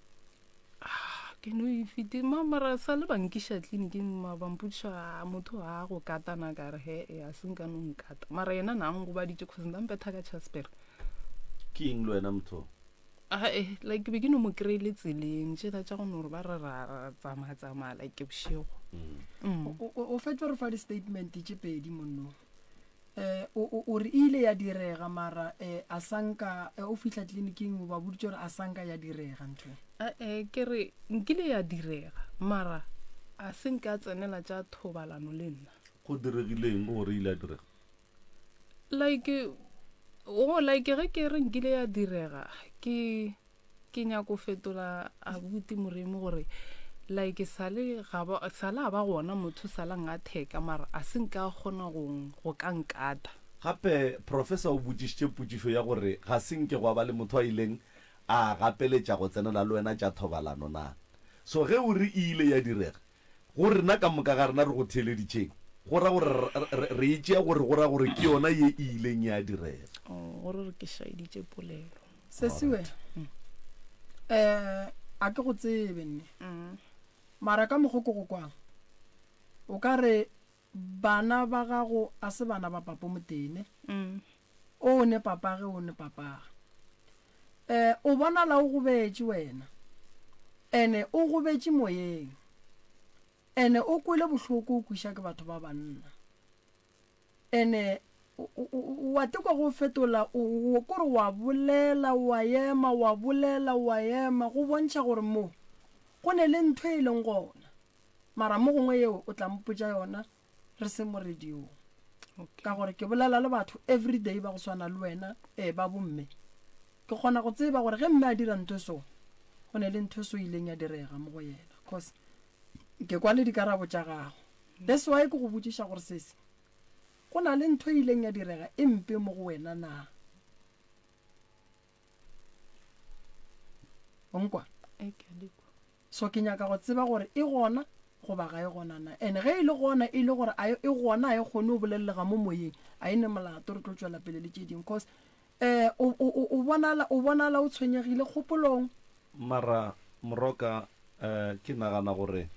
Ah, ke no e fete ma mara sa le ba nkiša tleliniking ma ba mpotšiša "Ah, motho ga a go katana ka re he e a se nka no nkata mara yena na nkgobaditše cause nna mpetha ka chasper. Ke eng le wena motho? Ae, like ke be ke no mo kry-ile tseleng tšela tša go no gore ba re ra ra tsamaya-tsamaya like bošego. Mm. O, o, o fetšo re fa di-statement tše pedi monno. Eh, o, o, o re e ile ya direga mara eh, a sanka eh, o fihla tleliniking o ba boditše gore a sanka ya direga ntho e. Ae, ke re nkile ya direga mara a se nke a tsenela tša thobalano le nna. Go diregile eng gore e ile ya direga? Like go like ge ke re nkile ya direga ke ke nyako fetola abuti Moremi gore like sale ga ba sale a ba gona motho sala nga theka mara a se nka kgona go go ka nkata. Gape professor o botšišitše potšišo ya gore ga se nke gwa ba le motho a ileng a gapeletša go tsenela le wena tša thobalano na. So ge o re e ile ya direga, Go rena ka moka ga rena re go theeleditšeng, go ra gore re, re e tšea gore go ra gore ke yona ye e ileng ya direga. Oh, gore re ke šaeditše polelo. Sesiwe, eh, a ke go tsebe nne. Mara ka mokgo ke go kwang, o ka re bana ba gago a se bana ba papo motene. O ne papage, o ne papage. Eh, o bonala o gobetše wena. Ene o gobetše moyeng. Ene o kwele bohloko o kwiša ke batho ba banna. Ene o, o, o, wa tekwa go fetola, o, o, kore wa bolela, wa ema, wa bolela, wa ema, go bontšha gore mo go ne le ntho e leng gona. Mara mo gongwe yeo o tla mpotša yona re se mo radiong. Okay. Ka gore ke bolela le batho everyday ba go swana le wena, eh, ba bomme. Ke kgona go tseba gore ge mme a dira ntho so, go ne le ntho so ileng ya direga mo go yena. Cause ke kwa le dikarabo tša gago. That's why ke go botšiša gore sesi, go na le ntho e ileng ya direga e mpe mo go wena na? O nkwa? Ee, ke a di kwa. So ke nyaka go tseba gore e gona goba ga e gona na. And ge e le gona, e le gore a e gona, a e kgone go bolelelega mo moyeng, a e ne molato, re tlo tšwela pele le tše dingwe. Cause um o, o, o, o bonala, o bonala o tshwenyegile kgopolong. Mara Moroka, um ke nagana gore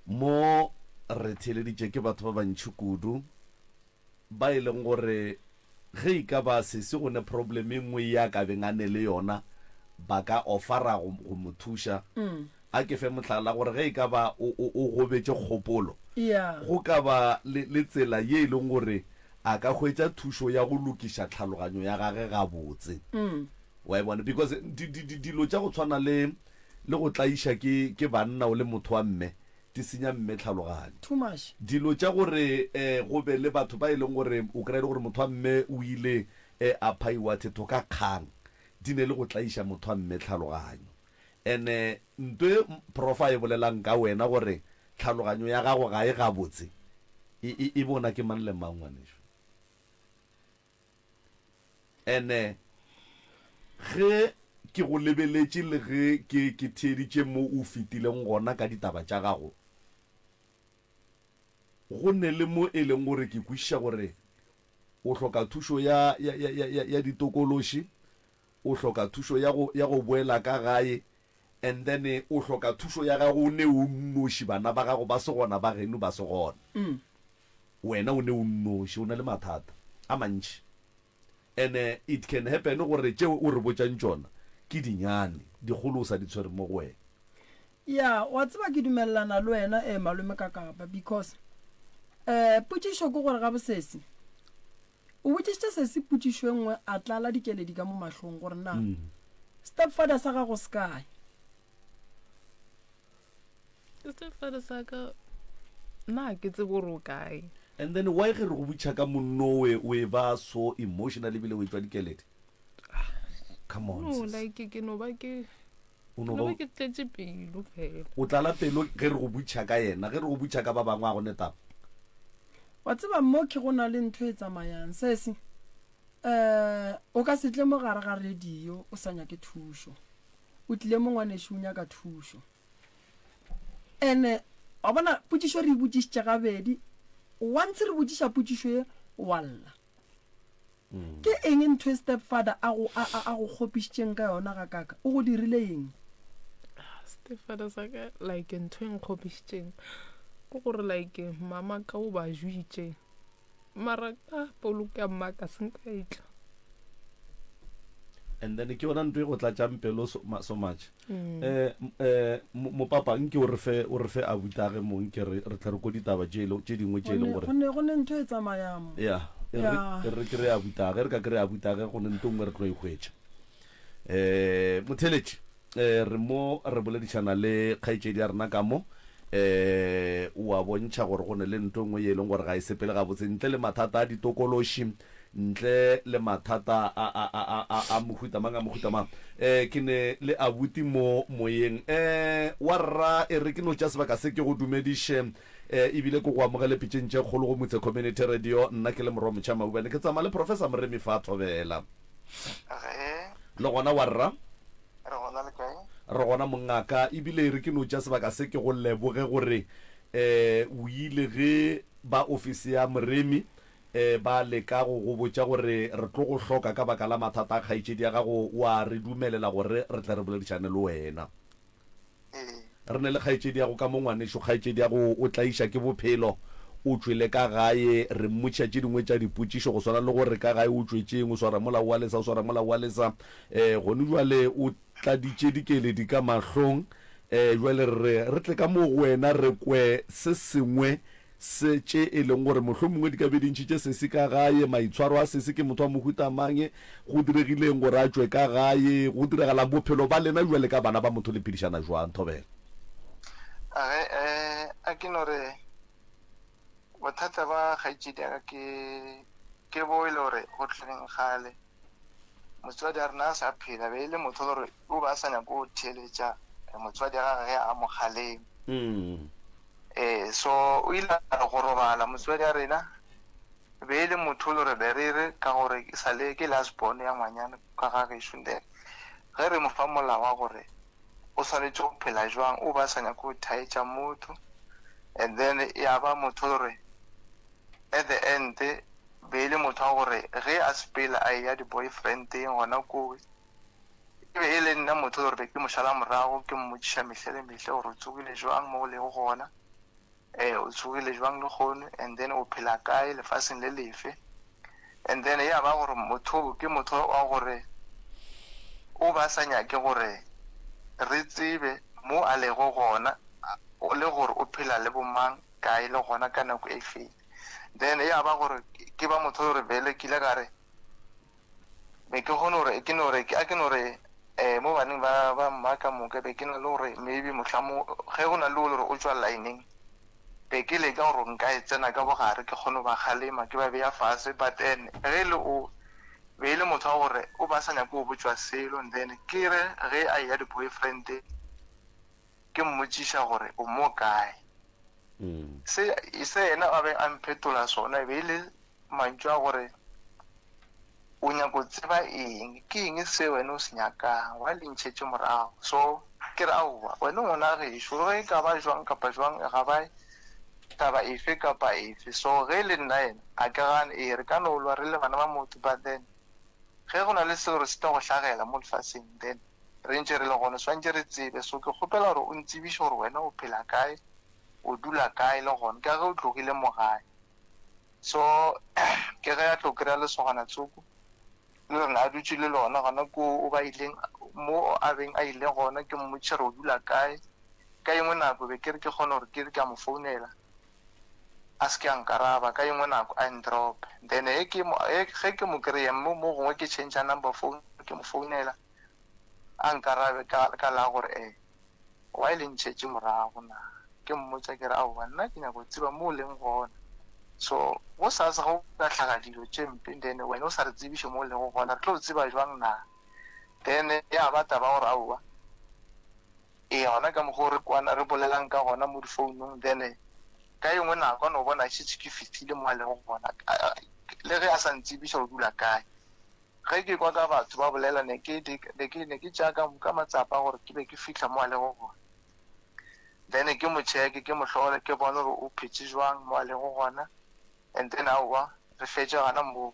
mo re theeleditše ke batho ba bantši kudu ba e leng gore ge e ka ba sesi go ne problem e nngwe ye a ka beng a ne le yona ba ka offera go, go mo thuša. A ke fe mohlala gore ge e ka ba o, o, o gobetše kgopolo, Yeah. go ka ba le, le tsela ye e leng gore a ka hwetša thušo ya go lokiša tlhaloganyo ya gage gabotse. Wa e bona? Because di, di, di, dilo tša go tshwana le, le go tlaiša ke, ke banna o le motho wa mme, di senya mme tlhaloganyo. Too much. Dilo tša gore um go be le batho ba e leng gore o kry-a e le gore motho wa mme o ile um a phaiwa thetho ka kgang, di ne le go tlaiša motho wa mme tlhaloganyo. And-e nto e Prof a e bolelang ka wena gore tlhaloganyo ya gago ga e gabotse, e, e, e bona ke mang le mang ngwanešu. Ene ge ke go lebeletše le ge ke, ke theeditše mo o fetileng gona ka ditaba tša gago, go ne le mo e leng gore ke kwešiša gore o hloka thušo ya, ya, ya, ya, ya, ya ditokološi, o hloka thušo ya go, ya go boela ka gae, and then o hloka thušo ya gago o ne o nnoši, bana ba gago ba se gona, ba geno ba se gona. Wena o ne o nnoši, o na le mathata a mantši. And it can happen gore tšeo o re botšang tšona ke dinyane, dikgolo o sa di tshwere mo go wena. Ya, wa tseba ke dumelelana le wena eh malome Kakapa because eh potšišo ke gore gabo sesi o botšišitše sesi potšišo e nngwe a tlala dikeledi ka mo mahlong gore na stepfather sa gago se kae. Stepfather sa ka nna ga ke tsebe gore o kae. And then why ge re go botšha ka monnowe o e ba so emotional ebile o etšwa dikeledi? Come on No, sis. like ke no ba ke O no no ba ba ke tletše pelo fela. O tlala pelo ge re go botšha ka yena, ge re go botšha ka ba bangwe a go ne taba. Wa tseba mo ke go na le ntho e tsamayang sesi um o ka se tle mo gare ga radio o sa nyake thušo. O tlile mo ngwanešu o nyaka thušo. Ene wa bona potšišo re e botšišitše gabedi, once re botšiša potšišo ye wa lla. Ke eng ntho e stepfather a go a a go kgopišitšeng ka yona gakaka? O go dirile eng? Stepfather sa ka like ntho e nkgopišitšeng ke gore like mama ka o ba jwitše Mara ka poloko ya mma ka se nka e tla. And then ke yona ntho e go tlatšang pelo so, so much. Mm. Eh, eh, mopapa nke o re fe o re fe abutage mo nke re re tle re ko ditaba tše tše dingwe tše e leng gore go ne go ne ntho e tsamayang mo. Yeah, e re e re kry abutage re ka kry abutage go ne ntho nngwe re tlo e hwetša. Eh, motheletši Eh, re mo re boledišana le kgaetšedi ya rena ka mo. Eh, o a bontšha gore go ne le ntho e nngwe ye e leng gore ga e sepele gabotse, ntle le mathata a ditokološi, ntle le mathata a, a, a, a, a, a mohuta mang, a mohuta mang. Eh, ke ne le abuti mo moyeng. Eh, wa rra, e re ke no tšea sebaka se ke go dumediše, eh, ebile ke go amogele pitšeng tše kgolo go Motse Community Radio. Nna ke le Morwa Motšha Maubane, ke tsamaya le Professor Moremi fa Thobela. Ge. Le gona, wa rra? Re gona le kae? Re gona mongaka, ebile e re ke no tšea sebaka se ke go leboge gore um o ile ge ba ofisi ya Moremi um ba leka go go botša gore re tlo go hloka ka baka la mathata a kgaetšedi ya gago, wa re dumelela gore re tle re boledišane le wena. Ee. Re ne le kgaetšedi ya go ka mo ngwanešu, kgaetšedi ya go o tlaiša ke bophelo, o tšwele ka gae, re mmotšiša tše dingwe tša dipotšišo go swana le gore ka gae o tšwetšeng, o swara mola o a lesa, o swara mola o a lesa, um gone jwale o tladitše dikeledi ka mahlong, um jwale re re re tle ka mo go wena re kwe se sengwe Se tše e leng gore mohlomongwe di ka be di ntšhitše sesi ka gae, maitshwaro a sesi ke motho wa mohuta mang, go diregileng gore a tšwe ka gae, go diragalang, bophelo ba lena bjale ka bana ba motho le phedišana jwang? Thobela. A ge, eh, a ke no re bothata ba kgaetšedi ya ka ke, ke bo e le gore go tlogeng kgale motswadi a rena a sa phela, be e le motho e le gore o be a sa nyake go theeletša motswadi wa gagwe ge a mo kgalema. Ee, so o ile a re go robala motswadi a rena be e le motho o le gore be re re ka gore ke sa le ke last born ya ngwanyana ka ga gešo then. Ge re mo fa molao wa gore o swanetše go phela jwang, o ba sa nyake go thaetša motho and then ya ba motho gore at the end be e le motho wa gore ge a sepela a eya di-boyfriend-eng gona kowe, e be e le nna motho gore be ke mo šala morago, ke mmotšiša mehle le mehle gore o tsogile jwang mo o lego gona. Ee, o tsogile jwang lehono, and then o phela kae, lefaseng le lefe. And then ya ba gore motho ke motho wa gore o ba sa nyake gore re tsebe mo a lego gona le gore o phela le bomang kae le gona ka nako e feng. Then ya ba gore ke ba motho gore bele ke ile ka re be ke kgone gore ke no re a ke no re um mo baneng ba ba mma ka moka be ke na le gore maybe mohlamo ge go na le o le gore o tšwa lineng be ke leka gore nka e tsena ka bogare ke kgone go ba kgalema ke ba beya fase but then ge e le o be e le motho wa gore o ba sa nyake go botšwa selo and then ke re ge a eya di-boyfriend ke mmotšiša gore o mo kae se se yena a be a mphetola sona e be e le mantšu a gore o nyako tseba eng, ke eng se wena o se nyakang, wa le ntšhetše morago. So ke re aowa, wena o ngwana gešo, ge e ka ba jwang kapa jwang, ga ba taba efe kapa efe. So ge e le nna yena, a ke gane, ee re ka no lwa re le bana ba motho, but then ge go na le seo re se tla go hlagela mo lefaseng, then re ntše re le gona, swantše re tsebe. So ke kgopela gore o ntsebiše gore wena o phela kae, o dula kae le gona, ka ge o tlogile mo gae. So ke ge a tlo kry-a lesogana tsoko le lona a dutše le lona gona ko o ba ileng mo a beng a ile gona, ke mmotšiša gore o dula kae. Ka engwe nako be ke re ke kgone gore ke re ke a mo founela a se ke a nkaraba, ka engwe nako a ndrope. Then ge ke mo ge ke mo kry-a mo mo gongwe ke change number phone ke mo founela a nkarabe ka ka la gore eh Why le ntšhetše morago na? Ke mmotša ke re, Aowa, nna ke nyaka go tseba mo o leng gona. So, gosasa ge go ka hlaga dilo tše mpe, then wena o sa re tsebiše mo o lego gona, re tlo tseba jwang na? Then ya ba taba gore aowa, ee gona ka mokgwa o re kwana, re bolelang ka gona mo difounong, then ka e nngwe nako a no bona a šetše ke fihlile mo a lego gona, le ge a sa ntsebiša o dula kae. Ge ke kwa ka batho ba bolela, ne ke, ne ke, ne ke tšea ka, ka matsapa gore ke be ke fihla mo a lego gona. Then ke mo checke, ke mo hlole, ke bone gore o phetše jwang mo a lego gona. And then aowa, re fetše gana moo.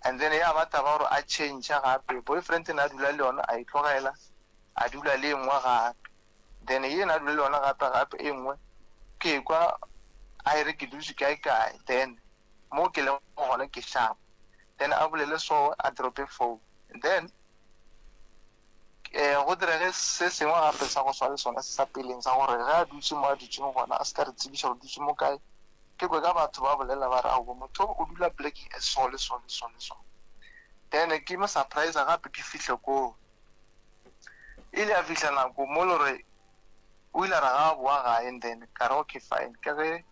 And then ya ba taba gore a change gape, boyfriend ne a dula le yona, a e tlogela, a dula le e nngwe gape. Then ye ne a dula le yona gape gape e nngwe, ke kwa a e re ke dutše kae kae, then mo ke lego gona ke sharp. Then a bolele so a drope phone. Then eh go direge se sengwe gape sa go swa le sona se sa peleng sa gore ge a dutše mo a dutšeng gona a se ka re tsebiša gore dutše mo kae. Ke kwe ka batho ba bolela ba re aowa motho o dula plekeng e so le so le so le so. Then ke mo surprise gape ke fihle koo. E ile ya fihla nako mo le gore o ile a re ga a boa gae and then ka re okay fine ka ge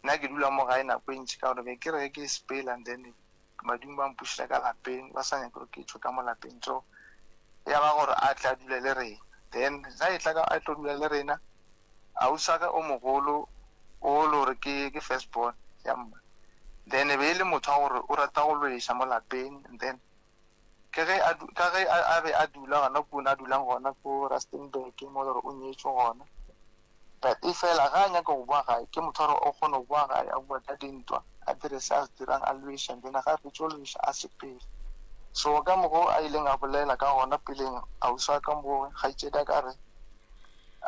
nna ke dula mo gae nako e ntši ka gore be ke re ge ke sepela and then badimo ba mpušitša ka lapeng ba sa nyake gore ke tšwe ka mo lapeng so ya ba gore a tle a dule le rena then ga e tla ka a tlo dula le rena ausi o mogolo o le gore ke ke first born ya mma then e be e le motho wa gore o rata go lweša mo lapeng and then Ke ge a, ka ge a, a be a dula gona ko a dulang gona ko Rustenburg mo le gore o nyetšwe gona. But efela ge a nyaka go boa gae, ke motho wa gore o kgona go boa gae a bua ka dintwa, a dire se a se dirang, a lweše and then ge a fetša go lweša a sepele. So ka mokgo a ileng a bolela ka gona peleng ausi wa ka mo kgaetšedi a ka re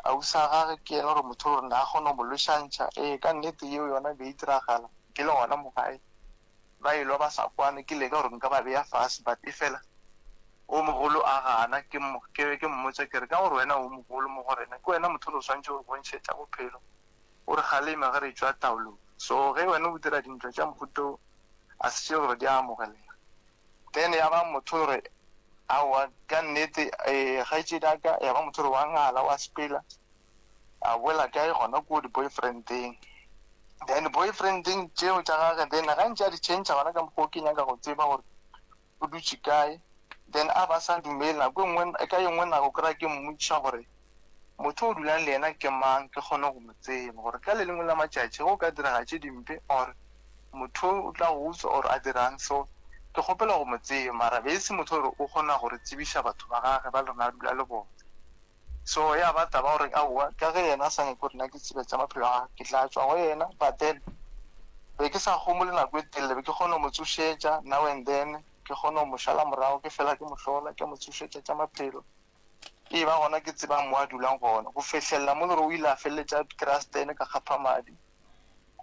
ausi wa gage ke yena gore motho gore na a kgona go mo lwešantšha. Ee, ka nnete yeo yona e be e diragala ke le gona mo gae. Ba elwa ba sa kwane, ke leka gore nka ba beya fase but efela o mogolo a gana, ke mo, ke be ke mmotša ke re ka gore wena o mogolo mo go rena, ke wena motho o re swantše go re bontšhetša bophelo, o re kgaleme ge re etšwa taolong. So ge wena o dira dintwa tša mohuta wo, a se tše gore di a amogelega. Then ya ba motho gore aowa ka nnete eh, kgaetšedi a ka ya ba motho gore wa ngala wa sepela, a boela kae gona ko di-boyfriendeng. Then boyfriendeng tšeo tša gage then ga ntše a di change gona ka mokgwa o ke nyaka go tseba gore o dutše kae then a ba sa dumele nako e nngwe ka e nngwe nako kry-a ke mmotšiša gore motho o dulang le yena ke mang ke kgone go mo tseba gore ka le lengwe la matšatši go ka direga tše dimpe or motho o tla go utswa or a dirang so. Ke kgopela go mo tseba, mara be e se motho gore o kgona go re tsebiša batho ba gage ba le rena a dula le bona. So ya ba taba gore aowa, ka ge yena a sa nyake gore nna ke tsebe tša maphelo a gage, ke tla tšwa go yena. But then be ke sa homole nako e telele, be ke kgona go mo tsošetša now and then, ke kgona go mo šala morago, ke fela ke mo hlola, ke mo tsošetša tša maphelo. E ba gona ke tsebang mo a dulang gona. Go fihlelela mo le gore o ile a feleletša a kry-a stand ka kgapha madi,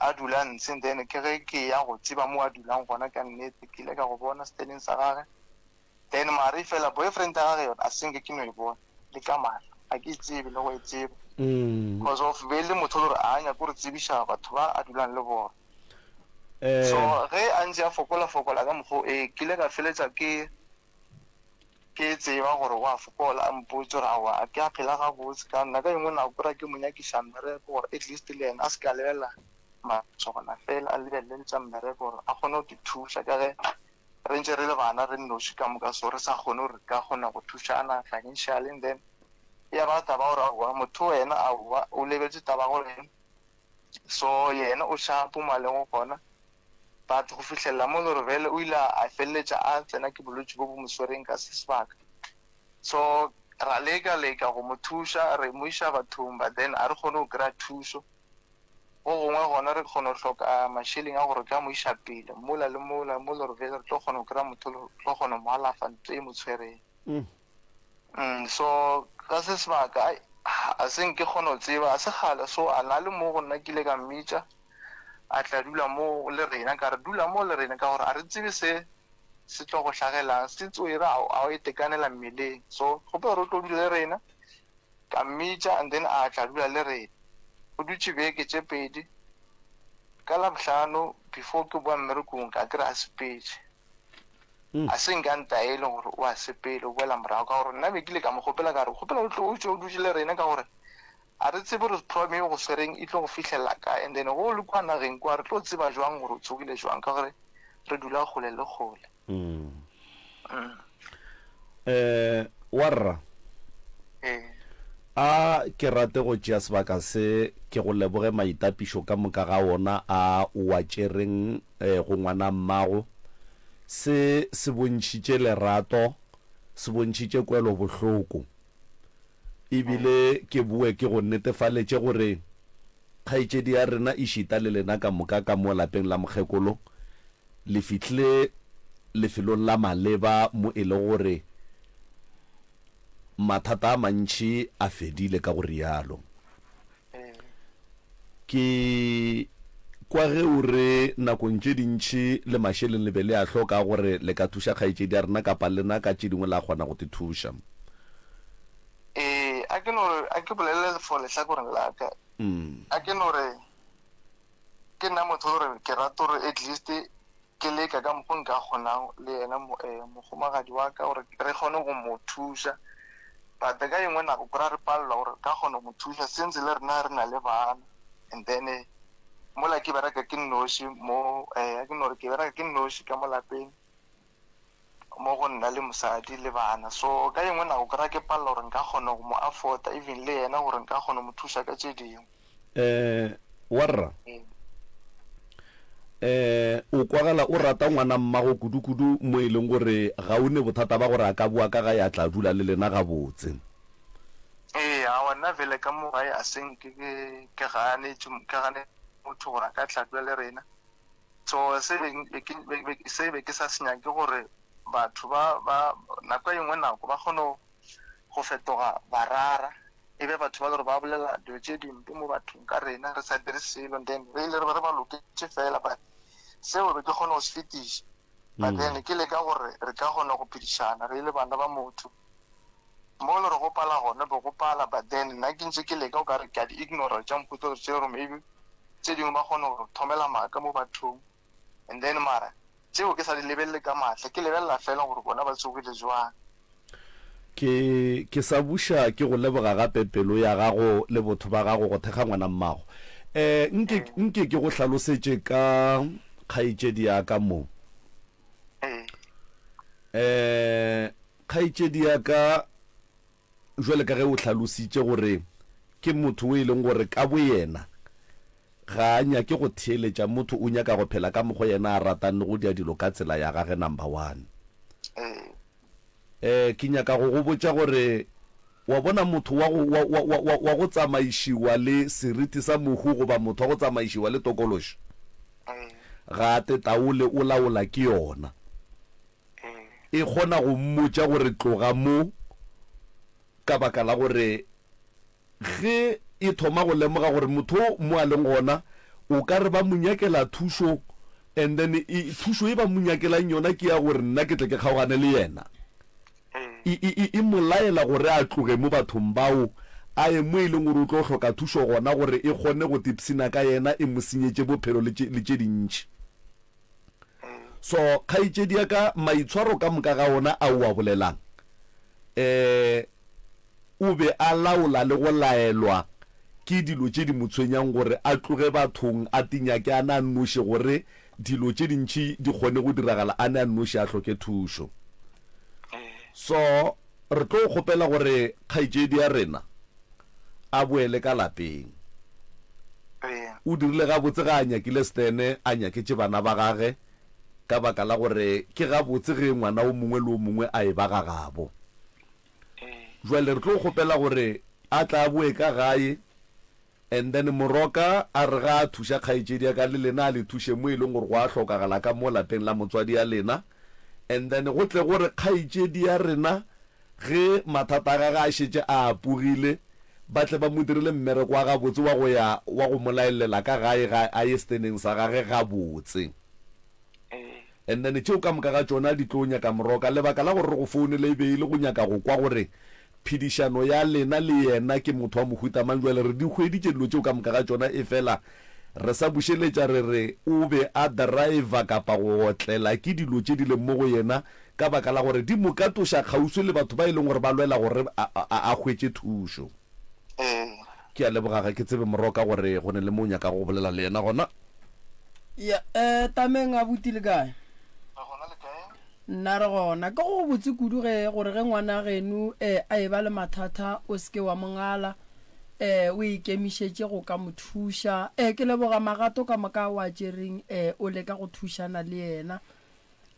a dula ntshe. Then ke ge ke ya go tseba mo a dulang gona ka nnete, ke ile ka go bona standeng sa gage. Then mare efela boyfriend ya gage yona a se nke ke no e bona le ka mahlo, ga ke e tsebe le go e tseba. Cause of be e le motho o le gore a nyake go re tsebiša batho ba a dulang le bona. So ge a ntše a fokola fokola ka mokgwa o, ee ke ile ka feletša ke ke tseba gore o a fokola, a mpotše gore aowa ga ke a phela gabotse ka nna. Ka engwe nako ke ra ke mo nyakiša mmereko gore at least le yena a se ke a lebelela masogana fela, a lebelele le tša mmereko gore a kgone go ke thuša ka ge re ntše re le bana re nnoši ka moka so re sa kgone gore re ka kgona go thušana financially. And then ya ba taba gore aowa motho yena aowa o lebetše taba gore so yena o shapo mo a lego gona. But go fihlelela mo le gore bjale o ile a feleletša a tsena ke bolwetši bo bo mo swereng ka se sebaka. So ra leka leka go mo thuša, re mo iša bathong but then a re kgone go kry-a thušo. Go gongwe gona re kgona go hloka mašeleng a gore re ka mo iša pele mola le mola, mo le gore bjale re tlo kgona go kry-a motho o tlo kgona go mo alafa ntho e mo tshwereng. Mm, so ka se sebaka ai a se nke kgone go tseba, a se kgale so a na le mo go nna ke ile ka mmitša a tla dula mo le rena, ka re dula mo le rena ka gore a re tsebe se se tlo go hlagelang, se tsoere a o itekanela mmeleng, so kgopela gore o tlo dula le rena. Ka mmitša and then a tla dula le rena. O dutše beke tše pedi, ka Labohlano before ke boa mmerekong ka kry-a a sepetše. A se nke a ntaele gore o a sepele, o boela morago, ka gore nna be ke ile ka mo kgopela ka re, kgopela o tlo o tšwe o dutše le rena ka gore a re tsebe gore problem e go swereng e tlo go fihlelela kae and then go le kua nageng kua re tlo tseba jwang gore o tsogile jwang ka gore re dula kgole le kgole. Eh, warra. Ee. A ke rate go tšea sebaka se ke go leboge maitapišo ka moka ga ona a o a tšereng go ngwana mmago. Se se bontšhitše lerato, se bontšhitše kwelobohloko. E bile ke boe ke go netefaletše gore kgaetšedi ya rena ešita le lena ka moka ka mo lapeng la mokgekolo le fihlile lefelong la maleba mo e lego gore mathata a mantši a fedile ka go realo. Ke kwa ge o re nakong tše dintši le mašeleng le be le a hloka a gore le ka thuša kgaetšedi ya rena kapa lena ka tše dingwe la kgona go te thuša. Ee, a ke no re, a ke bolele for lehlakoreng la ka. A ke no re ke nna motho gore ke rata gore at least ke leka ka mokgo nka kgonang le yena mogomagadi wa ka gore re kgone go mo thuša. But ka engwe nako kry-a re palelwa gore re ka kgona go mo thuša since le rena re na le bana. And then mola ke bereka ke nnoši mo, a ke no re ke bereka ke nnoši ka mo lapeng mo go nna le mosadi le bana. So ka engwe nako kry-a ke palelwa gore nka kgona go mo afford-a even le yena gore nka kgona go mo thuša ka tše dingwe. Eh, warra. Eh, o kwagala o rata ngwana mmago kudu-kudu mo e leng gore ga o ne bothata ba gore a ka boa ka gae a tla dula le lena gabotse. Ee, aowa nna vele ka mo gae a se nke ke ke ganetše ke gane motho gore a ka tla dula le rena. So se be ke se be ke sa se nyake gore batho ba ba nako e nngwe nako ba kgone go fetoga barara, e be batho ba le gore ba bolela dilo tše dimpe mo bathong ka rena re sa dire selo, and then re ile re be re ba loketše fela, but seo be ke kgone go se fetiša. But then ke leka gore re ka kgona go phedišana re le bana ba motho. Mo le re go pala gona be go pala, but then nna ke ntše ke leka o kare ke a di ignora tša mohuta gore tše gore maybe tše dingwe ba kgone go thomela maaka mo bathong. And then mara tšeo ke sa di lebelele ka mahla, ke lebelela fela gore bona ba tsogile jwang. Ke, ke sa buša ke go leboga gape pelo ya gago le botho ba gago go thekga ngwana mmago. Eh, nke, nke ke go hlalosetše ka kgaetšedi ya ka mo. Eh, kgaetšedi ya ka, jwale ka ge o hlalositše gore ke motho o e leng gore ka boyena. Ga a nyake go theeletša motho o nyaka go phela ka mokgo yena a ratang le go dia dilo ka tsela ya gage number one. Eh ke nyaka go go botša gore wa bona motho wa go wa wa wa wa wa go tsamaišiwa le seriti sa mohu goba motho wa go tsamaišiwa le tokološo ga a tetaole o laola ke yona. E kgona go mmotša gore tloga mo ka baka la gore Ge e thoma go lemoga gore motho o mo a leng gona o ka re ba mo nyakela thušo and then e, thušo e ba mo nyakelang yona ke ya gore nna ke tle ke kgaogane le yena. E, e, e, e mo laela gore a tloge mo bathong bao a ye mo e leng gore o tlo hloka thušo gona gore e kgone go tipshina ka yena e mo senyetše bophelo le tše, le tše dintši. So, kgaetšedi ya ka, maitshwaro ka moka ga ona a o a bolelang, um o be a laola le go laelwa ke dilo tše di mo tshwenyang gore a tloge bathong a tinyake a ne a nnoši gore dilo tše dintši di kgone go diragala a ne a nnoši a hloke thušo. So, re tlo kgopela gore kgaetšedi ya rena a boele ka lapeng. O dirile gabotse ga a nyakile Stene a nyaketše bana ba gage ka baka la gore ke gabotse ge ngwana o mongwe le o mongwe a eba ga gabo. Jwale re tlo kgopela gore a tla a boe ka gae and then Moroka a re ga a thuša kgaetšedi ya ka le lena a le thuše mo e leng gore go a hlokagala ka mo lapeng la motswadi ya lena and then go tle gore kgaetšedi ya rena ge mathata a gage a šetše a apogile ba tle ba mo direle mmereko wa gabotse wa go ya wa go mo laelela ka gae ga a ye steneng sa gage gabotse. And then tšeo ka moka ga tšona di tlo nyaka Moroka. Lebaka la gore re go founele e be e le go nyaka go kwa gore phedišano ya lena le yena ke motho wa mohuta mang. Bjale re di hweditše dilo tšeo ka moka ga tšona efela re sa bušeletša re re o be a driver kapa go otlela ke dilo tše di leng mo go yena ka baka la gore di mo katoša kgauswi le batho ba e leng gore ba lwela gore a, a, a hwetše thušo. Ke a leboga, ga ke tsebe Moroka gore go ne le mo o nyakago go bolela le yena gona. Ya, eh, Tameng abuti le kae? Re gona le kae? Nna re gona. Ke go botse kudu ge gore ge ngwana geno eh, a eba le mathata o seke wa mo ngala eh, o ikemišetše go ka mo thuša. Eh, ke leboga magato ka moka o a tšereng eh, o leka go thušana le yena.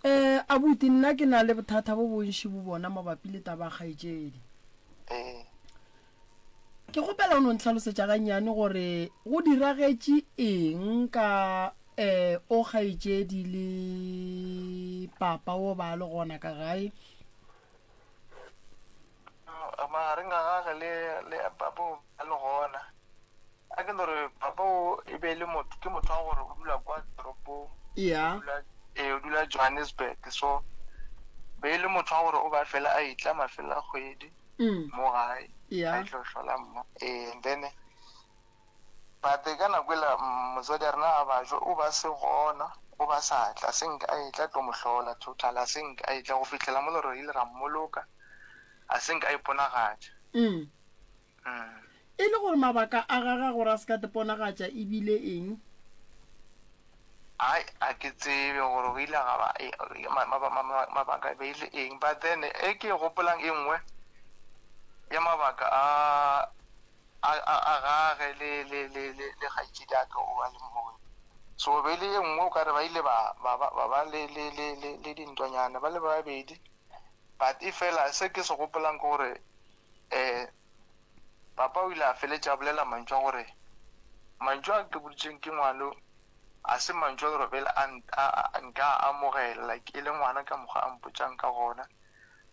Eh, abuti nna ke na le bothata bo bontši bo bona mabapi le taba ya kgaetšedi. Ee. Ke kgopela o no ntlhalosetša gannyane gore go diragetše eng ka eh o kgaetšedi le papa o ba le gona ka gae. Magareng a gage le le papa o ba le gona. A ke no re papa o e be e le motho ke motho wa gore o dula kwa toropong. Ya. Ee, o dula Johannesburg so be e le motho wa gore o ba fela a itla mafelo a kgwedi. mo gae Yeah. a tlo hlola mo ee and then but ka nako ela motswadi a rena a bajo o ba se gona o ba sa tla se nka a etla tlo mo hlola total a se nka a etla go fihlela mo le re ile ra mmoloka a se nka a iponagatša Mm. mm. E le gore mabaka a gagwe a gore a se ka teponagatša e bile eng? Ai, a ke tsebe gore go ile ga ba mabaka e be e le eng, but then e ke e gopolang e nngwe ya mabaka a a a gage le le le le le kgaetšedi a ka o ba le moo. So be e le e nngwe o ka re ba ile ba ba ba ba ba le le le le le dintwanyana ba le babedi, but e fela se ke se gopolang ke gore um Papa o ile a feletša a bolela mantšu a gore, Mantšu a ke boditšweng ke ngwano a se mantšu a gore bjale a, a, a, nka a amogela, like e le ngwana ka mokgwa a mpotšang ka gona.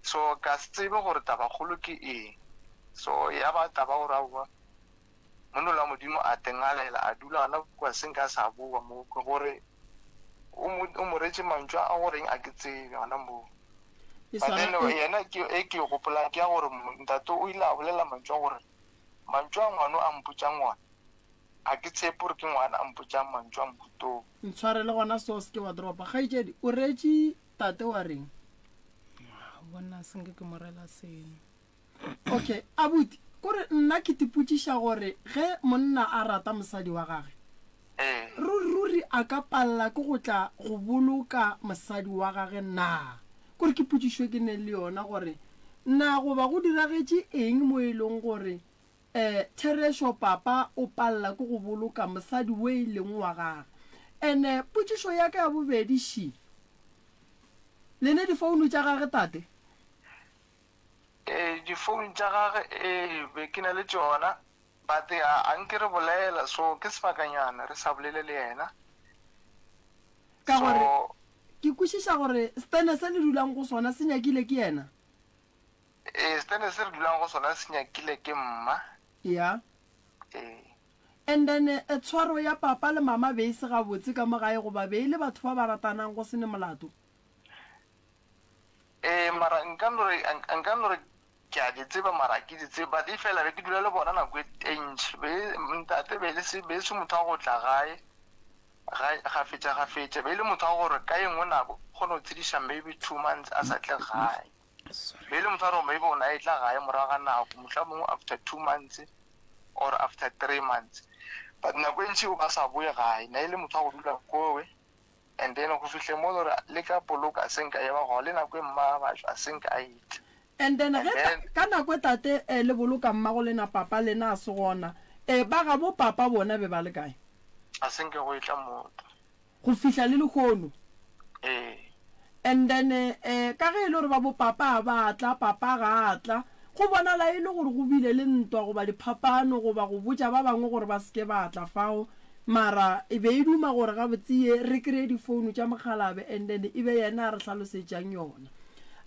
So ka se tsebe gore tabakgolo ke eng. So ya ba taba gore aowa, monna wa Modimo a tengalela, a dula gona kua se nka sa boa mo, ke gore o mo, o mo retše mantšu a goreng a ke tsebe gona moo. E But then swana e yena ke e ke e gopolang ke ya gore ntate o ile a bolela mantšu a gore mantšu a ngwano a mpotšang ona ga ke tshepe gore ke ngwana a mpotšang mantšu a mohutong. Ntshwarele gona so se ke wa dropa. Kgaetšedi, o reetše tate wa reng? Bona se nke ke mo rela seno. Okay, abuti, kore nna ke tipotšiša gore ge monna a rata mosadi wa gage, ruri ruri a ka palela ke go tla go boloka mosadi wa gage na? Kore ke potšišo e ke neng le yona gore na goba go diragetše eng mo e leng gore. um therešo papa o palela ke go boloka mosadi o e leng wa gage. Ene potšišo ya ka ya bobedi še, Le ne difounu tša gage tate? Ee, difounu tša gage, ee, be ke na le tšona, but a, a nke re bolela, so ke sebakanyana re sa bolele le yena. Ka gore ke kwešiša gore stene se le dulang go sona se nyakile ke yena? Ee, stene se re dulang go sona se nyakile ke mma. Ya. Ee. And then tshwaro ya papa le mama be e se gabotse ka mo gae goba be e le batho ba ba ratanang go se ne molato? Ee, mara nka no re, nka no re ke a di tseba mara ga ke di tsebe, but efela be ke dula le bona nako e ntši. Be ntate be le se, be e se motho wa go tla gae ga gafetša gafetša, be e le motho wa gore ka e nngwe nako o kgona go tshediša maybe 2 months a sa tle gae. Be e le motho wa gore maybe o na etla gae morago ga nako, mohlomongwe after 2 months or after 3 months, but nako e ntši o ba sa boe gae, na e le motho wa go dula kowe. And then go fihle mo le gore le ka poloko a se nka ya ba gona, le nako e mma ba tšwa a se nka a etla. And then ge ka nako e tate le boloka mmago lena papa lena a se gona, ba gabo papa bona be ba le kae? A se nke go etla motho. Go fihla le lehono? Ee. And then ka ge e le gore ba bo papa a ba tla, papa ga a tla, go bonala e le gore go bile le ntwa goba diphapano goba go botša ba bangwe gore ba se ke ba tla fao. Mara e be e duma gore gabotse ye re kreye difounu tša mokgalabe and then e be yena a re hlalosetšang yona.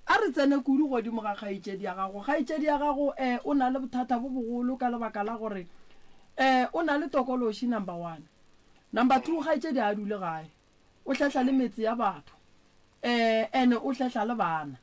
A re tsene kudu godimo ga kgaetšedi ya gago. Kgaetšedi ya gago eh o na le bothata bo bogolo ka lebaka la gore eh o na le tokološi number one. Number 2 kgaetšedi ga a dule gae. O hlehla le metse ya batho eh ene o hlehla le bana.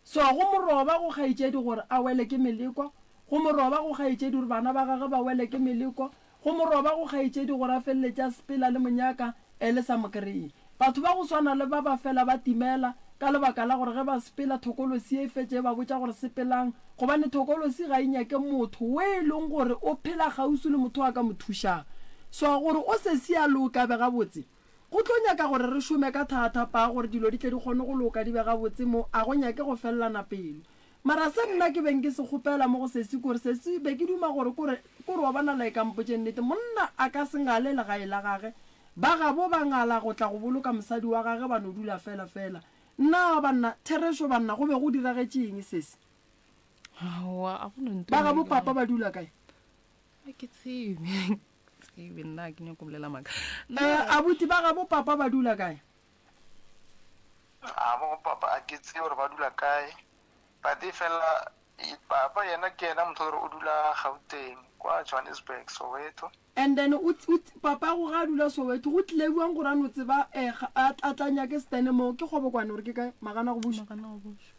So go moroba go kgaetšedi gore a wele ke meleko, go moroba go kgaetšedi gore bana ba gagwe ba wele ke meleko, go moroba go kgaetšedi gore a feleletše a sepela le monyaka e le sa mo kreye. Batho ba go swana le ba ba fela ba timela ka lebaka la gore ge ba sepela thokolosi e fetše e ba botša gore sepelang gobane thokolosi ga e nyake motho o e leng gore o phela kgauswi le motho a ka mo thušang. So gore o se si a loka be gabotse Go tlo nyaka gore re šome ka thata paa gore dilo di tle di kgone go loka di be gabotse mo, a go nyake go felelana pelo. Mara se nna ke beng ke se kgopela mo go sesi kore sesi be ke duma gore kore kore wa bona like a mpotše nnete monna a ka se ngale legae la gage ba gabo ba ngala go tla go boloka mosadi wa gage ba no dula fela fela. Nna banna therešo banna go be go diragetše eng sesi? Aowa a go no Ba gabo papa ba dula kae? Ga ke tsebe. Tsebe nna ke nyako bolela maaka. Eh, abuti ba gabo papa ba dula kae? A bo papa a ke tsebe gore ba dula kae. But e fela papa yena ke yena motho gore o dula Gauteng kwa Johannesburg Soweto. And then o, o, papa go ga dula Soweto go tlile bjang gore a no tseba eh, a, a tla nyake stene mo ke kgobokwane gore ke kae magana go buša. Magana go buša.